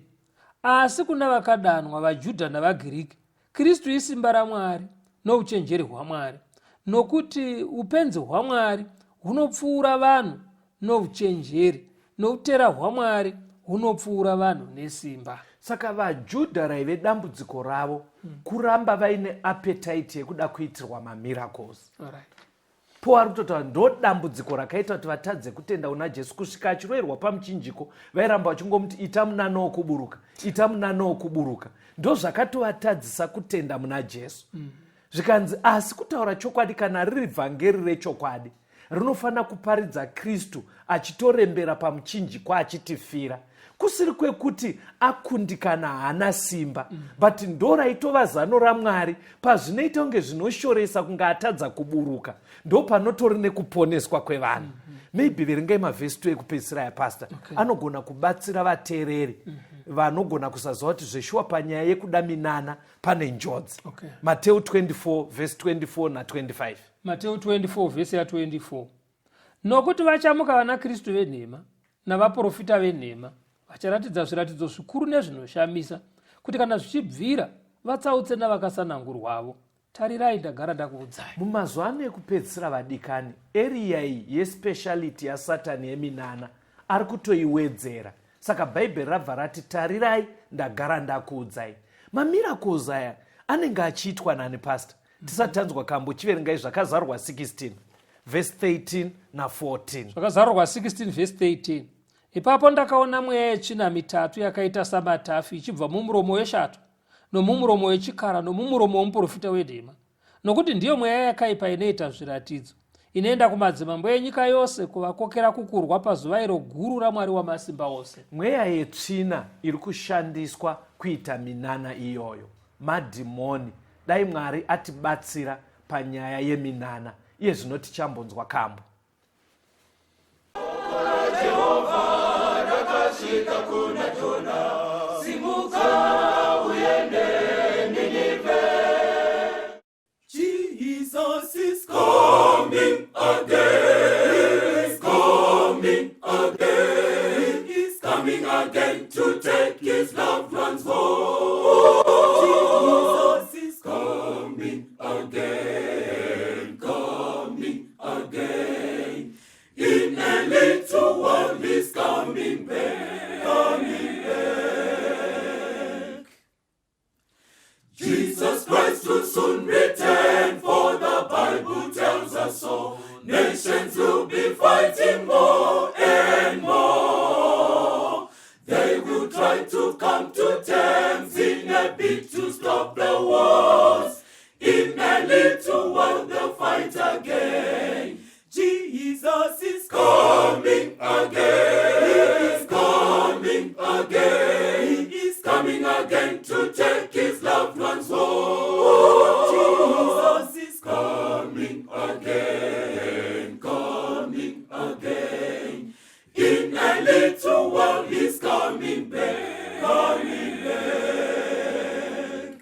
Asi kuna vakadanwa, vaJudha navaGiriki, Kristu isimba raMwari nouchenjeri hwaMwari. Nokuti upenzi hwaMwari hunopfuura vanhu nouchenjeri, noutera hwaMwari hunopfuura vanhu nesimba. Saka vaJudha raive dambudziko ravo kuramba vaine appetite yekuda kuitirwa mamiracles. Alright. Paul ari kutotaura ndo dambudziko rakaita kuti vatadze kutenda kuna Jesu kusvika achiroerwa pamuchinjiko. Vairamba vachingomuti ita munana wokuburuka, ita munana wokuburuka. Ndozvakatovatadzisa kutenda muna Jesu. Zvikanzi asi kutaura chokwadi, kana riri vhangeri rechokwadi rinofanira kuparidza Kristu achitorembera pamuchinjikwa achitifira, kusiri kwekuti akundikana haana simba, but ndo raitova zano raMwari. Pazvinoita kunge zvinoshoresa kunge atadza kuburuka, ndo panotori nekuponeswa kwevanhu. Maybe verengai mavhesi 2 ekupedzisira yapastor. Anogona kubatsira vateereri vanogona kusaziva kuti zveshuwa panyaya yekuda minana pane njodzi. Mateu 24 vhesi 24 na25. Mateu 24 vhesi ya24: Nokuti vachamuka vana Kristu venhema navaprofita venhema, vacharatidza zviratidzo zvikuru nezvinoshamisa, kuti kana zvichibvira vatsautse navakasanangurwavo. Tarirai, ndagara ndakuudzai. Mumazuva ano ekupedzisira, vadikani, area iyi yespeciality yaSatani yeminana ari kutoiwedzera. Saka Bhaibheri rabva rati tarirai, ndagara ndakuudzai. Mamiracles aya anenge achiitwa nani, pastor? Tisati tanzwa kambo, chiverengai Zvakazarurwa 16 vhesi 13 na14. Zvakazarurwa 16 vhesi 13: Ipapo ndakaona mweya yetsvina mitatu yakaita samatafi ichibva mumuromo weshato, nomumuromo wechikara, nomumuromo womuprofita wenhema. Nokuti ndiyo mweya yakaipa inoita zviratidzo, inoenda kumadzimambo enyika yose kuvakokera kukurwa pazuva iro guru raMwari wamasimba ose. Mweya yetsvina iri kushandiswa kuita minana iyoyo madhimoni. Dai Mwari atibatsira panyaya yeminana. Iye zvino tichambonzwa kambo. Jehovha rakasvika kuna Jona, simuka uende Ninevhe. Jesus is coming again. He is coming again. He is coming again to take his loved ones home. Jesus is coming again, coming again. In a little while he's coming back, coming back. Jesus Christ will soon return, for the Bible tells us so. Nations will be fighting more and more. They will try to come to terms in a bid to stop the wars. In a little while they'll fight again. Jesus is coming again. He is coming again. He is coming again to take his loved ones home. Jesus is coming again, coming again. In a little while he's coming back, coming back.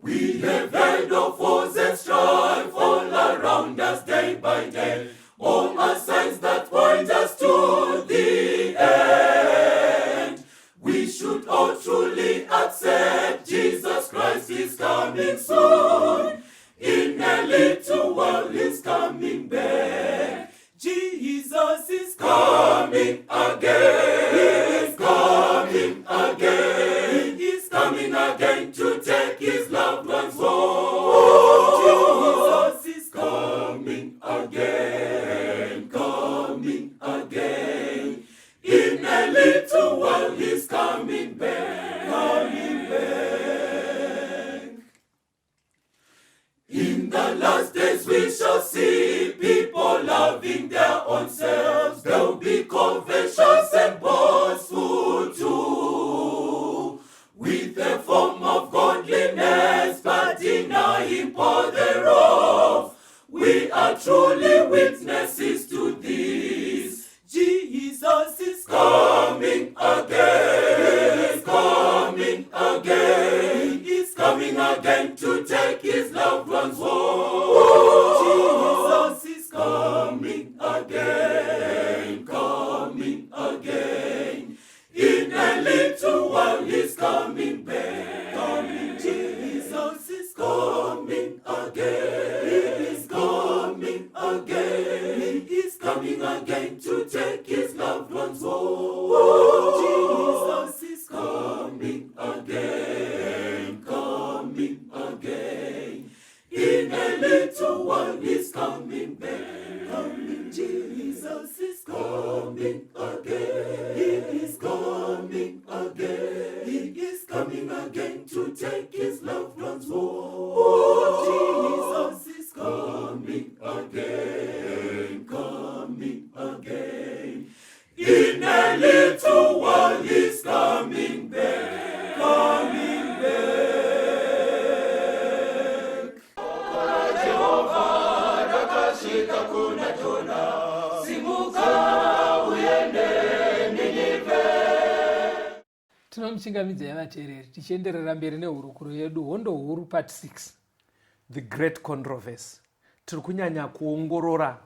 We have heard of wars and strife all around us day by day. All are signs that point us to the end. We should all truly accept Jesus Christ is coming soon. In a little while he's coming back. Jesus is coming again. He is coming again. He is coming again to take his loved ones home. Jesus is coming again, coming again. In a little while he's coming back, coming back. In the last days we shall see people loving their own selves. They'll be covetous and boastful too, with a form of godliness, but denying power thereof. We are truly witnesses to this. Jesus is coming again. He is coming again. He is coming again to take his loved ones home. Jesus is coming again, coming again. In a little while he's coming back. Coming, Jesus is coming again. He is coming again. Tinomuchingamidzai vateereri tichienderera mberi nehurukuro yedu Hondo Huru Part 6. The Great Controversy. Tiri kunyanya kuongorora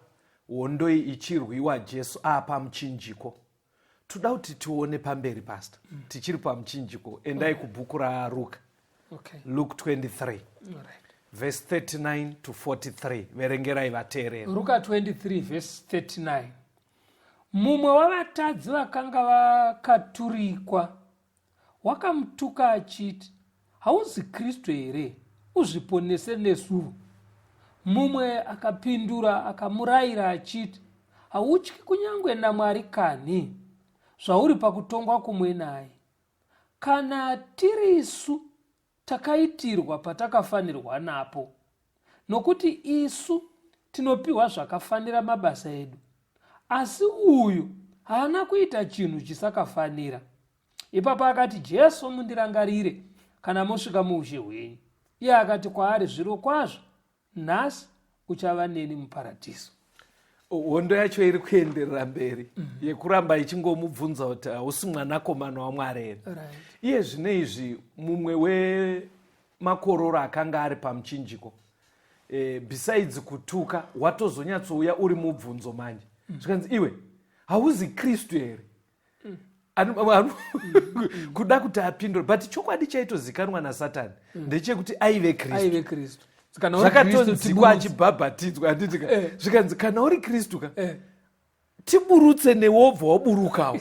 hondo iyi ichirwiwa Jesu aapamuchinjiko. Toda kuti tione pamberi pastor. Tichiri pamuchinjiko. Endai kubhuku raRuka. Okay. Luke 23. All right. Verse 39 to 43. Verengerai vateereri. Ruka 23 verse 39. Mumwe wavatadzi vakanga vakaturikwa wakamutuka achiti, Hauzi Kristu here? Uzviponese nesuvo. Mumwe akapindura akamurayira achiti, Hautyi kunyange naMwari kanhi, zvauri pakutongwa kumwe naye? Kana tirisu takaitirwa patakafanirwa napo, nokuti isu tinopiwa zvakafanira mabasa edu, asi uyu haana kuita chinhu chisakafanira. Ipapo akati, Jesu, mundirangarire kana mosvika muushe hwenyu. Iye akati kwaari, Zvirokwazvo nhasi uchava neni muparadhiso. Hondo yacho iri kuenderera mberi yekuramba ichingomubvunza kuti hausi mwanakomana waMwari here? Iye zvino izvi mumwe wemakororo akanga ari pamuchinjiko, besides kutuka, watozonyatsouya uri mubvunzo manje. Zvikanzi, iwe hauzi Kristu here? Kuda kuti apindure, but chokwadi chaitozikanwa naSatani ndechekuti aive Kristu. Aive Kristu. Kana uri Kristu, Zvakatonzikwa tiburutse. Achibhabhatidzwa, handitika? Zvikanzi, kana uri Kristu ka, tiburutse newobva waburukawo.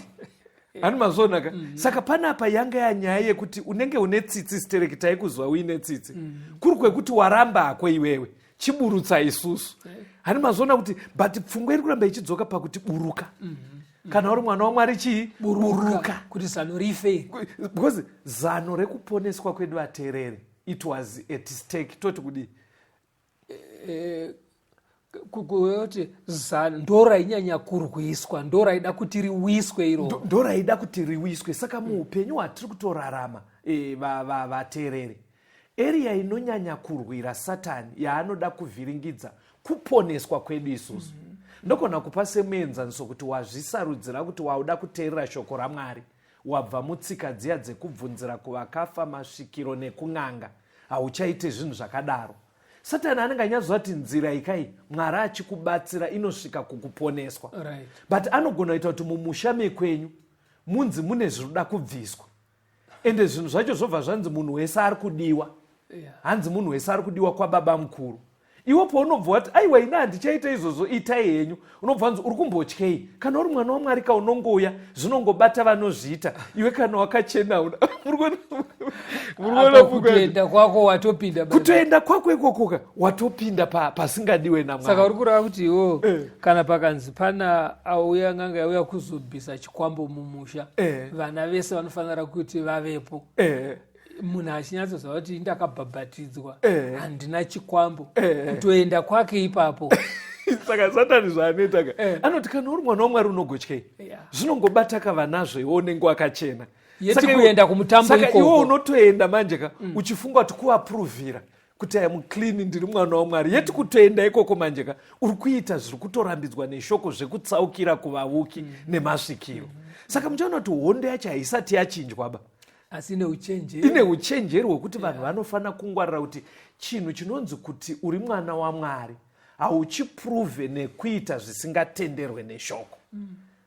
Hani mazviona ka? Saka panapa yanga yanyaya yekuti unenge une tsitsi stereki, taikuzwa uine tsitsi, kuri kwekuti waramba hako iwewe, chiburutsa isusu. Hani mazviona kuti, but pfungwa iri kuramba ichidzoka pakuti buruka. Kana uri mwana waMwari, chii? Buruka, kuti zano rife iri. Because zano rekuponeswa kwedu, vateereri, it was at stake. Toti kudii? Kuti zano ndo rainyanya kurwiswa, ndo raida kuti riwiswe iroro. Ndo raida kuti riwiswe. Saka muupenyu hwatiri kutorarama, vateereri, area inonyanya kurwira Satani yaanoda kuvhiringidza kuponeswa kwedu isusu. Ndogona kupa semuenzaniso kuti wazvisarudzira kuti wauda kuteerera shoko raMwari, wabva mutsika dziya dzekubvunzira kuvakafa, masvikiro nekun'anga, hauchaite zvinhu zvakadaro. Satani anenge anyatsoziva kuti nzira ikai Mwari achikubatsira inosvika kukuponeswa. But anogona kuita kuti mumusha mekwenyu munzi mune zvinoda kubviswa, ende zvinhu zvacho zvobva zvanzi munhu wese ari kudiwa. Hanzi munhu wese ari kudiwa kwababa mukuru. Iwe paunobva wati, "Aiwa, ina handichaita izvozvo, itai henyu," unobva wanzi, "Uri kumbotyei? Kana uri mwana waMwari ka, unongouya, zvinongobata vanozviita. Iwe kana wakachena una." Apa kutoenda kwako watopinda Kutoenda kwako ikokoka watopinda pasingadiwe Saka naMwari. Uri kureva kuti iwo kana pakanzi pana auya n'anga yauya kuzobvisa chikwambo mumusha, vana vese vanofanira kuti vavepo, munhu achinyatsoziva kuti ndakabhabhatidzwa, handina chikwambo, kutoenda kwake ipapo. Saka Satani zvaanoita ka, anoti, "Kana uri mwana waMwari, unogotyei? Zvinongobata ka vanazvo, iwe unenge wakachena." Yeti Saka kuenda kumutambo Saka ikoko. iwe unotoenda manje ka, uchifunga kuti kuapuruvhira kuti I am clean, ndiri mwana waMwari. Yeti kutoenda ikoko manje ka, uri kuita zviri kutorambidzwa neshoko zvekutsaukira kuvavuki nemasvikiro. Saka muchaona kuti hondo yacho haisati yachinjwa ba. Asi ine uchenjeri. Ine uchenjeri hwekuti vanhu vanofanira kungwarira kuti chinhu chinonzi kuti uri mwana waMwari hauchiprove nekuita zvisingatenderwe neshoko.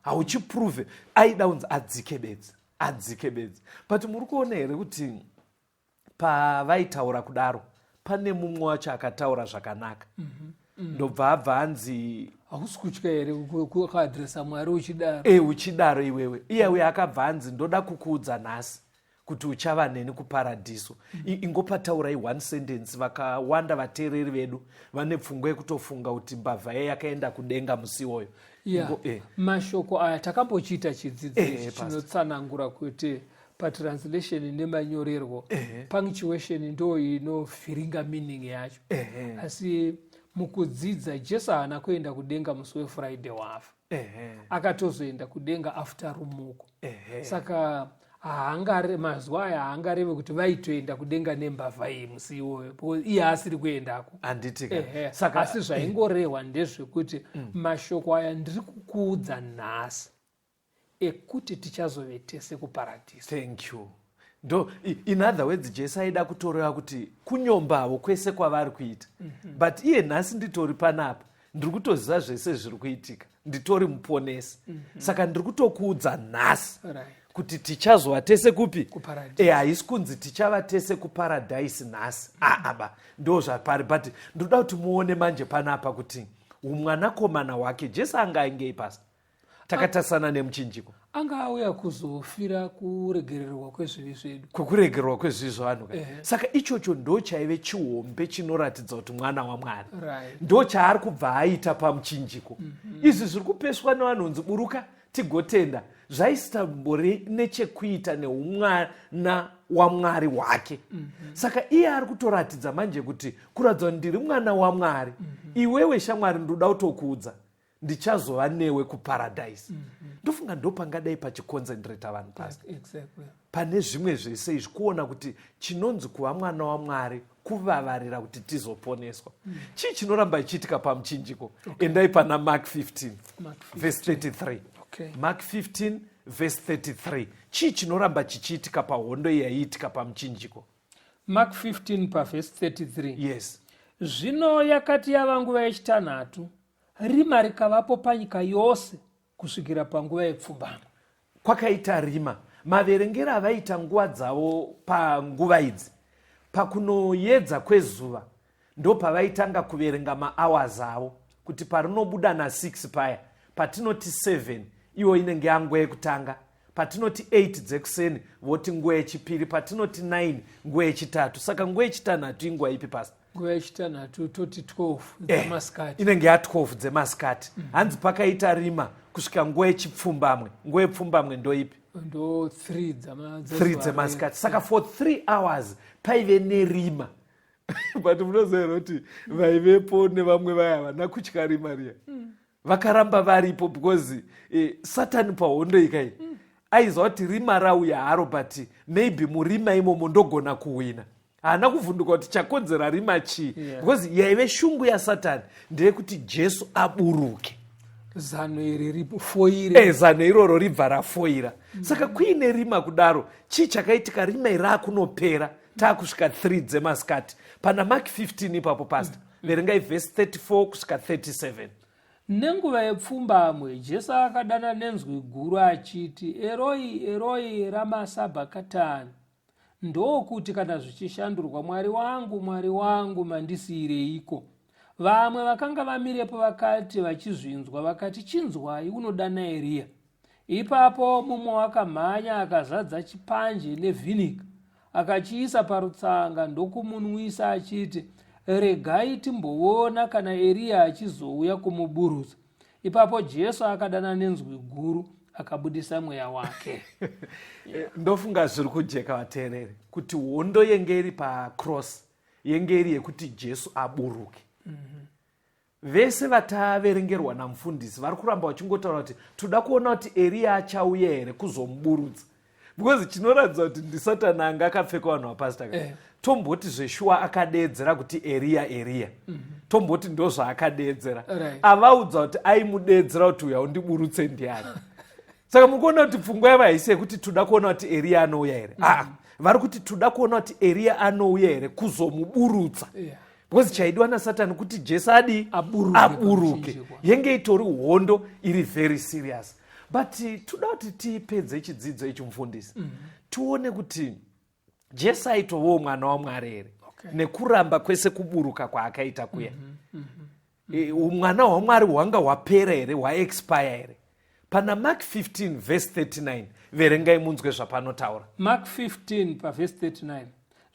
Hauchiprove. Aida kunzi adzike bedzi, adzike bedzi. But muri kuona here kuti pavaitaura kudaro pane mumwe wacho akataura zvakanaka, ndobva abva anzi, Hausi kutya here kuadhiresa Mwari uchidaro? E, uchidaro iwewe. Iye uyo akabva anzi, "Ndoda kukuudza nhasi kuti uchava neni kuparadhiso." Ingopataurai one sentence. Vakawanda vateereri vedu vane pfungwa yekutofunga kuti mbavha ye yakaenda kudenga musi iwoyo. Mashoko aya takambochiita chidzidzo ichi Pastor. chinotsanangura kuti patranslation nemanyorerwo, punctuation ndo inovhiringa meaning yacho. Asi mukudzidza, Jesu haana kuenda kudenga musi weFriday wafa. Akatozoenda kudenga after rumuko. Saka haangare mazuva aya haangareve kuti vaitoenda kudenga nembavha iyi musi iwoyo, because iye asiri kuendako. Handiti ka? Ehe. Saka Asi zvaingorehwa ndezvekuti mashoko aya ndiri kukuudza nhasi. ekuti tichazove tese kuparadhiso. Thank you. Ndo in other words, Jesu aida kutoreva kuti kunyombavo kwese kwavari kuita, but iye nhasi nditori panapa, ndiri kutoziva zvese zviri kuitika, nditori muponesi, saka ndiri kutokuudza nhasi kuti tichazova tese kupi? Kuparadise. E, haisi kunzi tichava tese kuparadhaisi nhasi, aaba, ndo zvapari. But ndoda kuti muone manje panapa kuti umwanakomana hwake Jesu anga aingei pasi takatarisana nemuchinjiko? Anga auya kuzofira kuregererwa kwezvivi zvedu. Kwekuregererwa kwezvivi zvavanhu ka. Saka ichocho ndo chaive chihombe chinoratidza kuti mwana waMwari, ndo chaari kubva aita pamuchinjiko. Izvi zviri kupeswa nevanhu kunzi buruka tigotenda, zvaisitambori nechekuita neumwana waMwari hwake. Saka iye ari kutoratidza manje kuti kuratidza kuti ndiri mwana waMwari. Iwewe shamwari, ndoda kutokuudza, ndichazova newe kuparadhaisi. Ndofunga ndo pangadai pachiconcentrata vanhu pasi pane zvimwe zvese izvi, kuona kuti chinonzi kuva mwana waMwari kuvavarira kuti tizoponeswa. Chii chinoramba ichiitika pamuchinjiko? Endai pana Mark 15, Mark 15. Verse 33. Mark 15 verse 33, chii chinoramba chichiitika pahondo yaiitika pamuchinjiko? Mark 15 pavhesi 33. Yes. Zvino yakati yava nguva yechitanhatu, rima rikavapo panyika yose kusvikira panguva yepfumbamwe. Kwakaita rima. Maverengero avaita nguva dzavo panguva idzi, pakunoyedza kwezuva ndo pavaitanga kuverenga mahours avo, kuti parinobuda na6 paya, patinoti 7 iwo inenge yanguva yekutanga, patinoti 8 dzekuseni voti nguva yechipiri, patinoti 9 nguva yechitatu. Saka nguva yechitanhatu inguva ipi, pasta? Nguva yechitanhatu toti 12 dzemasikati. Inenge ya12 dzemasikati. Hanzi pakaita rima kusvika nguva yechipfumbamwe. Nguva yepfumbamwe ndoipi? Ndo 3 3 dzemasikati. Saka for 3 hours paive nerima. But munoziva here kuti vaivepo nevamwe vaya havana kutya rima riya? Vakaramba varipo because Satani pahondo ikai aiziva kuti rima rauya haro, but maybe murima imomo ndogona kuwina. Haana kuvhunduka kuti chakonzera rima chii, because yaive shungu yaSatani ndeyekuti Jesu aburuke. Zano iri rifoire. E, zano iroro ribva rafoira. Saka kuine rima kudaro, chii chakaitika rima iri rakunopera, taakusvika 3 dzemasikati? Pana Mark 15 ipapo, pastor, verengai vhesi 34 kusvika 37. Nenguva yepfumbamwe Jesu akadana nenzwi guru achiti, "Eroi, Eroi, rama sabhakatani?" Ndokuti kana zvichishandurwa, "Mwari wangu, Mwari wangu, mandisiyireiko?" Vamwe vakanga vamirepo vakati vachizvinzwa vakati, "Chinzwai, unodana Eriya." Ipapo mumwe wakamhanya akazadza chipanje nevhiniga, akachiisa parutsanga ndokumunwisa achiti, "Regai timboona kana Eriya achizouya kumuburutsa." Ipapo Jesu akadana nenzwi guru akabudisa mweya wake. Ndofunga zviri kujeka, vateereri, kuti hondo yenge iri pacross yenge iri yekuti Jesu aburuke. Vese vataverengerwa namufundisi vari kuramba vachingotaura kuti toda kuona kuti Eriya achauya here kuzomuburutsa, because chinoratidza kuti ndisatani anga akapfeka vanhu vapasta ka. Tomboti zveshuwa akadeedzera kuti "Eriya, Eriya", tomboti ndo zvaakadeedzera. Avaudza kuti aimudeedzera kuti uya undiburutse ndiani. Saka mukuona kuti pfungwa yavo haisi yekuti toda kuona kuti Eriya anouya here. Aa, vari kuti toda kuona kuti Eriya anouya here kuzomuburutsa, because chaidiwa naSatani kuti Jesu adii? Aburuke. Aburuke. Pamuchinjikwa. Yenge itori hondo iri very serious. But toda kuti tipedze chidzidzo ichi, mufundisi, tione kuti Jesu aitovawo mwana waMwari here nekuramba kwese kuburuka kwaakaita kuya. E, umwana hwaMwari hwanga hwapera here, hwaexpire here? Pana Mark 15 verse 39, verengai munzwe zvapanotaura. Mark 15 pavhesi 39.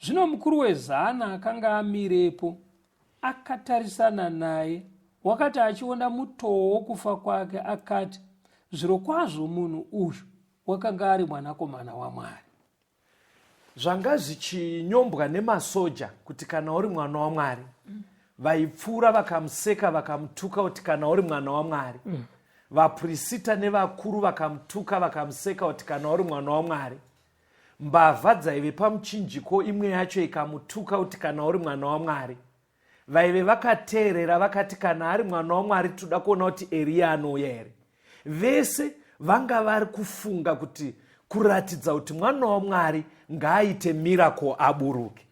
Zvino mukuru wezana akanga amirepo akatarisana naye, wakati achiona mutoo wokufa kwake, akati, "Zvirokwazvo munhu uyu wakanga ari mwanakomana waMwari." Zvanga zvichinyombwa nemasoja kuti kana uri mwana waMwari, vaipfuura vakamuseka, vakamutuka kuti kana uri mwana waMwari. Vapurisita nevakuru vakamutuka, vakamuseka kuti kana uri mwana waMwari. Mbavha dzaive pamuchinjiko imwe yacho ikamutuka kuti kana uri mwana waMwari. Vaive vakateerera vakati kana ari mwana waMwari, toda kuona kuti Eriya anouya here. Vese Vanga vari kufunga kuti kuratidza kuti mwana waMwari ngaaite miracle aburuke.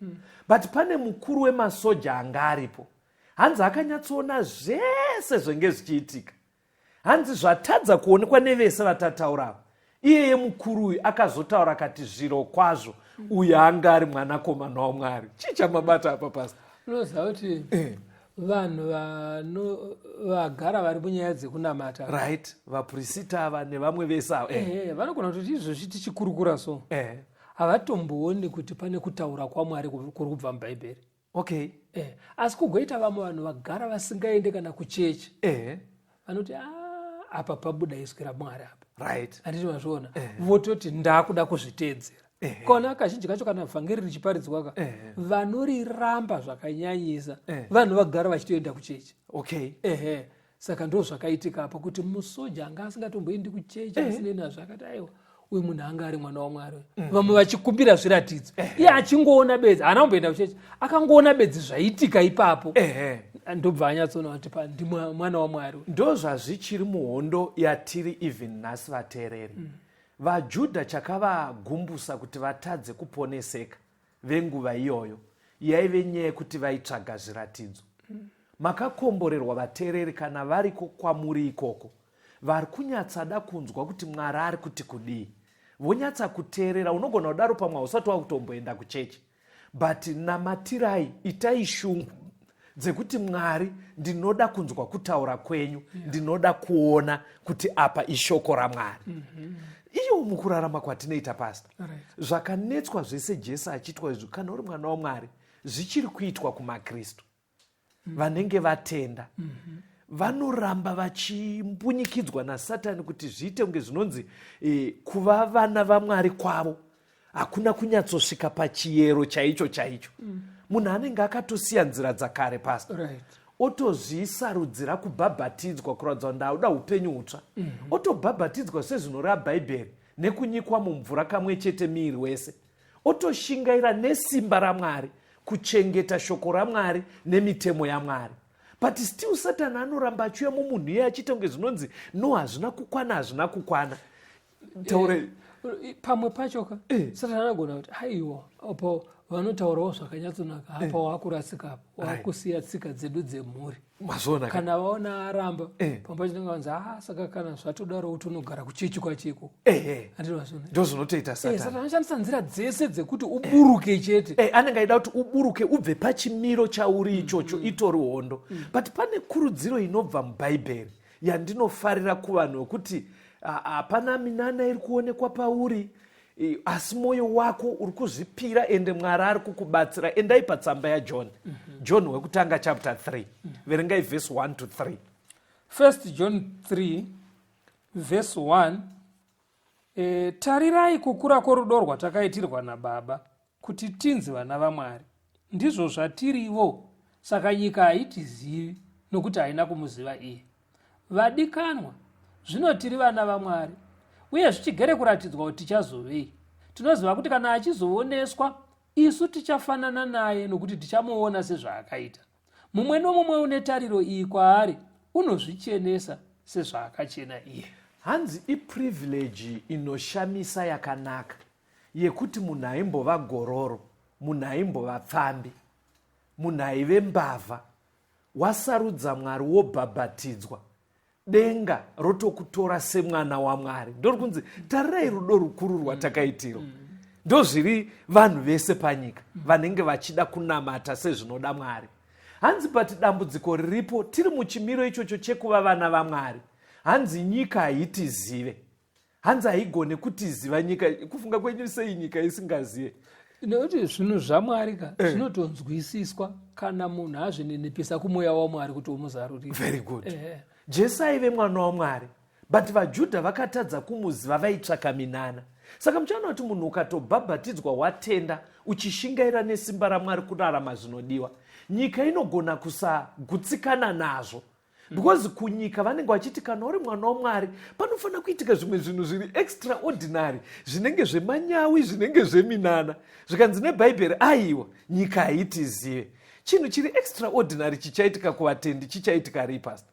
But pane mukuru wemasoja anga aripo, hanzi akanyatsoona zvese zvenge zvichiitika, hanzi zvatadza kuonekwa nevese vatataura ava. Iyeye mukuru uyu akazotaura akati, zviro kwazvo uyu anga ari mwanakomana waMwari. Chii chamabata apa, Pastor? Unoziva kuti vanhu vagara vari munyaya dzekunamata, right, vapurisita ava nevamwe vese ava. Ehe, vanogona kutoti izvozvi tichikurukura so, havatombooni kuti pane kutaura kwaMwari kuri kubva mubhaibheri. Asi kugoita vamwe vanhu vagara vasingaende kana kuchechi, vanoti, "Ah, apa pabuda izwi raMwari apa." Handiti mazviona? Vototi ndakuda kuzviteedzera. Kona kazhinji kacho kana vhangeri richiparidzwaka, vanoriramba zvakanyanyisa vanhu vagara vachitoenda kuchechi. Ehe, saka ndo zvakaitika apa, kuti musoja anga asingatomboendi kuchechi, asinei nazvo, akati, "Aiwa, uyu munhu anga ari mwana waMwari." Vamwe vachikumbira zviratidzo, iye achingoona bedzi, haana kumboenda kuchechi, akangoona bedzi zvaitika ipapo, ndobva anyatsoona kuti pa ndi mwana waMwari. Ndo zvazvichiri muhondo yatiri even nhasi, vateereri. VaJudha chakavagumbusa kuti vatadze kuponeseka venguva iyoyo yaive nyaya yekuti vaitsvaga zviratidzo. Makakomborerwa, vateereri, kana variko kwamuri ikoko vari kunyatsada kunzwa kuti Mwari ari kuti kudii, vonyatsa kuteerera. Unogona kudaro pamwe hausati wakutomboenda kuchechi, but namatirai, itai shungu dzekuti, "Mwari, ndinoda kunzwa kutaura kwenyu, ndinoda kuona kuti apa ishoko raMwari." Iyo mukurarama kwatinoita, Pastor, zvakanetswa zvese Jesu achiitwa izvo, kana uri mwana waMwari, zvichiri kuitwa kumakristu vanenge vatenda. Vanoramba vachimbunyikidzwa naSatani kuti zviite kunge zvinonzi kuva vana vaMwari kwavo hakuna kunyatsosvika pachiyero chaicho chaicho. Munhu anenge akatosiya nzira dzakare, Pastor, otozvisarudzira kubhabhatidzwa kuratidza kuti ndauda upenyu hutsva. Otobhabhatidzwa sezvinoreva Bhaibheri nekunyikwa mumvura kamwe chete miiri wese, otoshingaira nesimba raMwari kuchengeta shoko raMwari nemitemo yaMwari, but still Satani anoramba achiuya mumunhu iye achiita kunge zvinonzi, no, hazvina kukwana, hazvina kukwana. Taurei. Pamwe pacho ka, Satani anogona kuti, "Aiwa, apo vanotaurawo zvakanyatsonaka apa, wakurasika apa, wakusiya tsika dzedu dzemhuri." Mazviona ka? Kana vaona aramba, pamwe pacho tinenge vanzi, "Ah, saka kana zvatodaro tonogara kuchechi kwacho ikoko." Handiti mazviona? Ndo zvinotoita Satani. Satani anoshandisa nzira dzese dzekuti uburuke chete. Anenge aida kuti uburuke ubve pachimiro chauri ichocho. Itori hondo, but pane kurudziro inobva mubhaibheri yandinofarira kuvanhu wekuti hapana minana iri kuonekwa pauri, asi mwoyo wako uri kuzvipira ende Mwari ari kukubatsira. Endai patsamba yaJohn, John wekutanga chapter 3, verengai verse 1 to 3. First John 3 verse 1. Tarirai kukura kworudo rwatakaitirwa naBaba, kuti tinzi vana vaMwari. Ndizvo zvatirivo. Saka nyika haitizivi, nokuti haina kumuziva iye. Vadikanwa, zvino tiri vana vaMwari, uye zvichigere kuratidzwa kuti tichazovei. Tinoziva kuti kana achizooneswa, isu tichafanana naye, nokuti tichamuona sezvaakaita. Mumwe nomumwe une tariro iyi kwaari unozvichenesa sezvaakachena iye. Hanzi iprivilege inoshamisa yakanaka yekuti munhu aimbova gororo, munhu aimbova pfambi, munhu aive mbavha, wasarudza Mwari, wobhabhatidzwa, denga rotokutora semwana waMwari. Ndori kunzi, tarirai rudo rukuru rwatakaitirwa. Ndozviri vanhu vese panyika vanenge vachida kunamata sezvinoda Mwari. Hanzi, but dambudziko riripo, tiri muchimiro ichocho chekuva vana vaMwari, hanzi nyika haitizive, hanzi haigone kutiziva nyika. Kufunga kwenyu, sei nyika isingazive? Nekuti zvinhu zvaMwari ka zvinotonzwisiswa kana munhu azvininipisa kumweya waMwari kuti umuzarurire. Very good. Jesu aive mwana waMwari, but vaJudha vakatadza kumuziva, vaitsvaka minana. Saka muchaona kuti munhu ukatobhabhatidzwa, watenda, uchishingaira nesimba raMwari kurarama zvinodiwa, nyika inogona kusagutsikana nazvo, because kunyika vanenge vachiti kana uri mwana waMwari panofanira kuitika zvimwe zvinhu zviri extraordinary, zvinenge zvemanyawi, zvinenge zveminana. Zvikanzi nebhaibheri, aiwa, nyika haitizive. Chinhu chiri extraordinary chichaitika kuvatendi chichaitika rii, Pastor?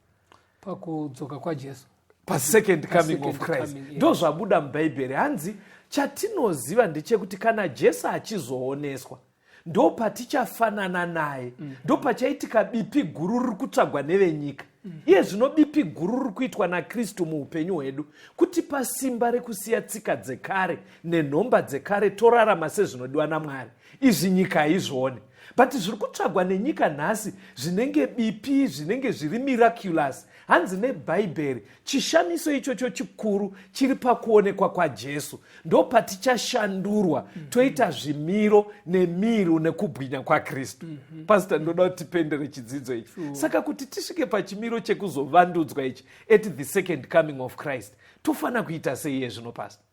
Pakudzoka kwaJesu. Pasecond coming of Christ. Ndo zvabuda muBhaibheri. Hanzi chatinoziva ndechekuti kana Jesu achizooneswa, ndo patichafanana naye. Ndo pachaitika bipi guru riri kutsvagwa nevenyika. Iye zvino bipi guru riri kuitwa naKristu muupenyu hwedu kutipa simba rekusiya tsika dzekare nenhomba dzekare, torarama sezvinodiwa naMwari. Izvi nyika haizvione, but zviri kutsvagwa nenyika nhasi zvinenge bipi, zvinenge zviri miraculous. Hanzi neBhaibheri chishamiso ichocho chikuru chiri pakuonekwa kwaJesu, ndo patichashandurwa toita zvimiro nemiru nekubwinya kwaKristu. Pastor, ndoda kuti tipendere chidzidzo ichi. Saka kuti tisvike pachimiro chekuzovandudzwa ichi at the second coming of Christ, tofanira kuita sei iye zvino, Pastor?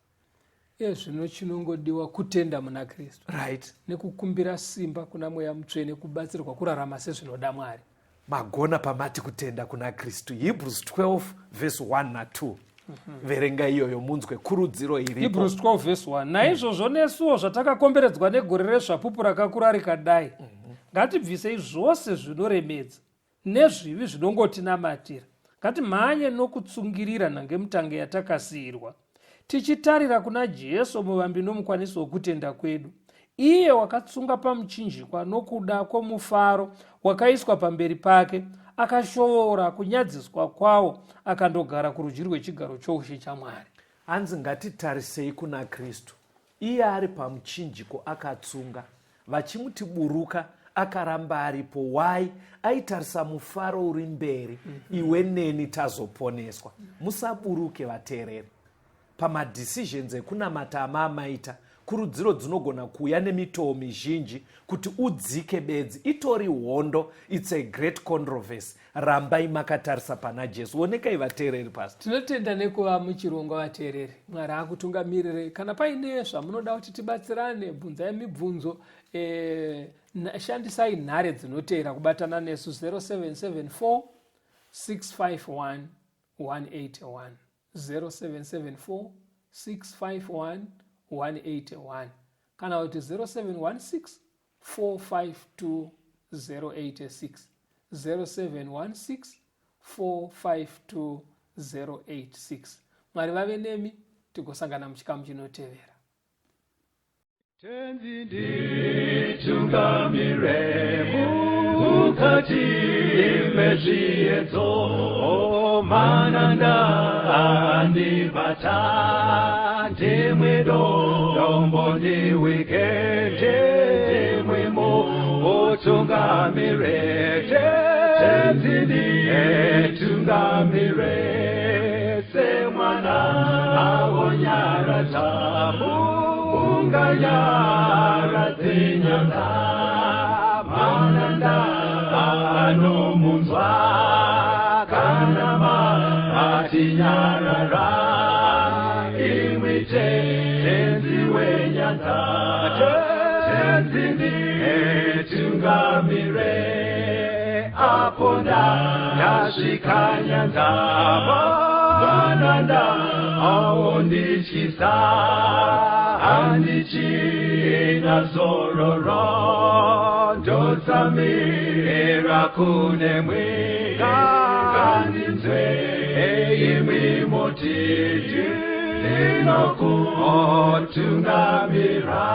Iye zvino chinongodiwa kutenda muna Kristu nekukumbira simba kuna Mweya Mutsvene kubatsirwa kurarama sezvinoda Mwari. Magona pamati kutenda kuna Kristu. Hebrews 12 verse 1 na2. Verenga iyoyo munzwe kurudziro iripo. Hebrews 12 verse 1: Naizvozvo nesuwo, zvatakakomberedzwa negore rezvapupu rakakura rikadai, ngatibvisei zvose zvinoremedza nezvivi zvinongotinamatira. Ngatimhanye nokutsungirira nhangemutange yatakasiyirwa, tichitarira kuna Jesu, muvambi nomukwanisi wokutenda kwedu, iye wakatsunga pamuchinjikwa nokuda kwomufaro wakaiswa pamberi pake, akashoora kunyadziswa kwawo, akandogara kurudyi rwechigaro choushe chaMwari. Hanzi ngatitarisei kuna Kristu, iye ari pamuchinjiko akatsunga. Vachimuti buruka, akaramba aripo. Why? Aitarisa mufaro uri mberi. Iwe neni tazoponeswa. Musaburuke, vateereri, pamadecisions ekunamata amaamaita. Kurudziro dzinogona kuuya nemitoo mizhinji kuti udzike bedzi. Itori hondo, it's a great controversy. Rambai makatarisa pana Jesu. Onekai, vateereri, Pastor. Tinotenda nekuva muchirongwa, vateereri. Mwari akutungamirire. Kana paine zvamunoda kuti tibatsirane, bvunzai mibvunzo. Shandisai nhare dzinoteera kubatana nesu: 0774 651 181, 0774 651 181, kana kuti 0716 452 086, 0716 452 086. Mwari vave nemi, tigosangana muchikamu chinotevera. Tenzi nditungamire mukati mezviedzo, mananda andibata, ndimwe dombo ndiwike, ndimwe mutungamire. Tenzi nditungamire semwana awonyaradza unganyaradze nyanza, mananda anomunzwa kana matinyarara. Imwi Tenzi wenyanza, Tenzi nditungamire apo ndasvika nyanza, mananda aondityisa, handichina zororo, ndotsamira kunemwi. Ngandinzwe imwi motiti ndinokutungamira.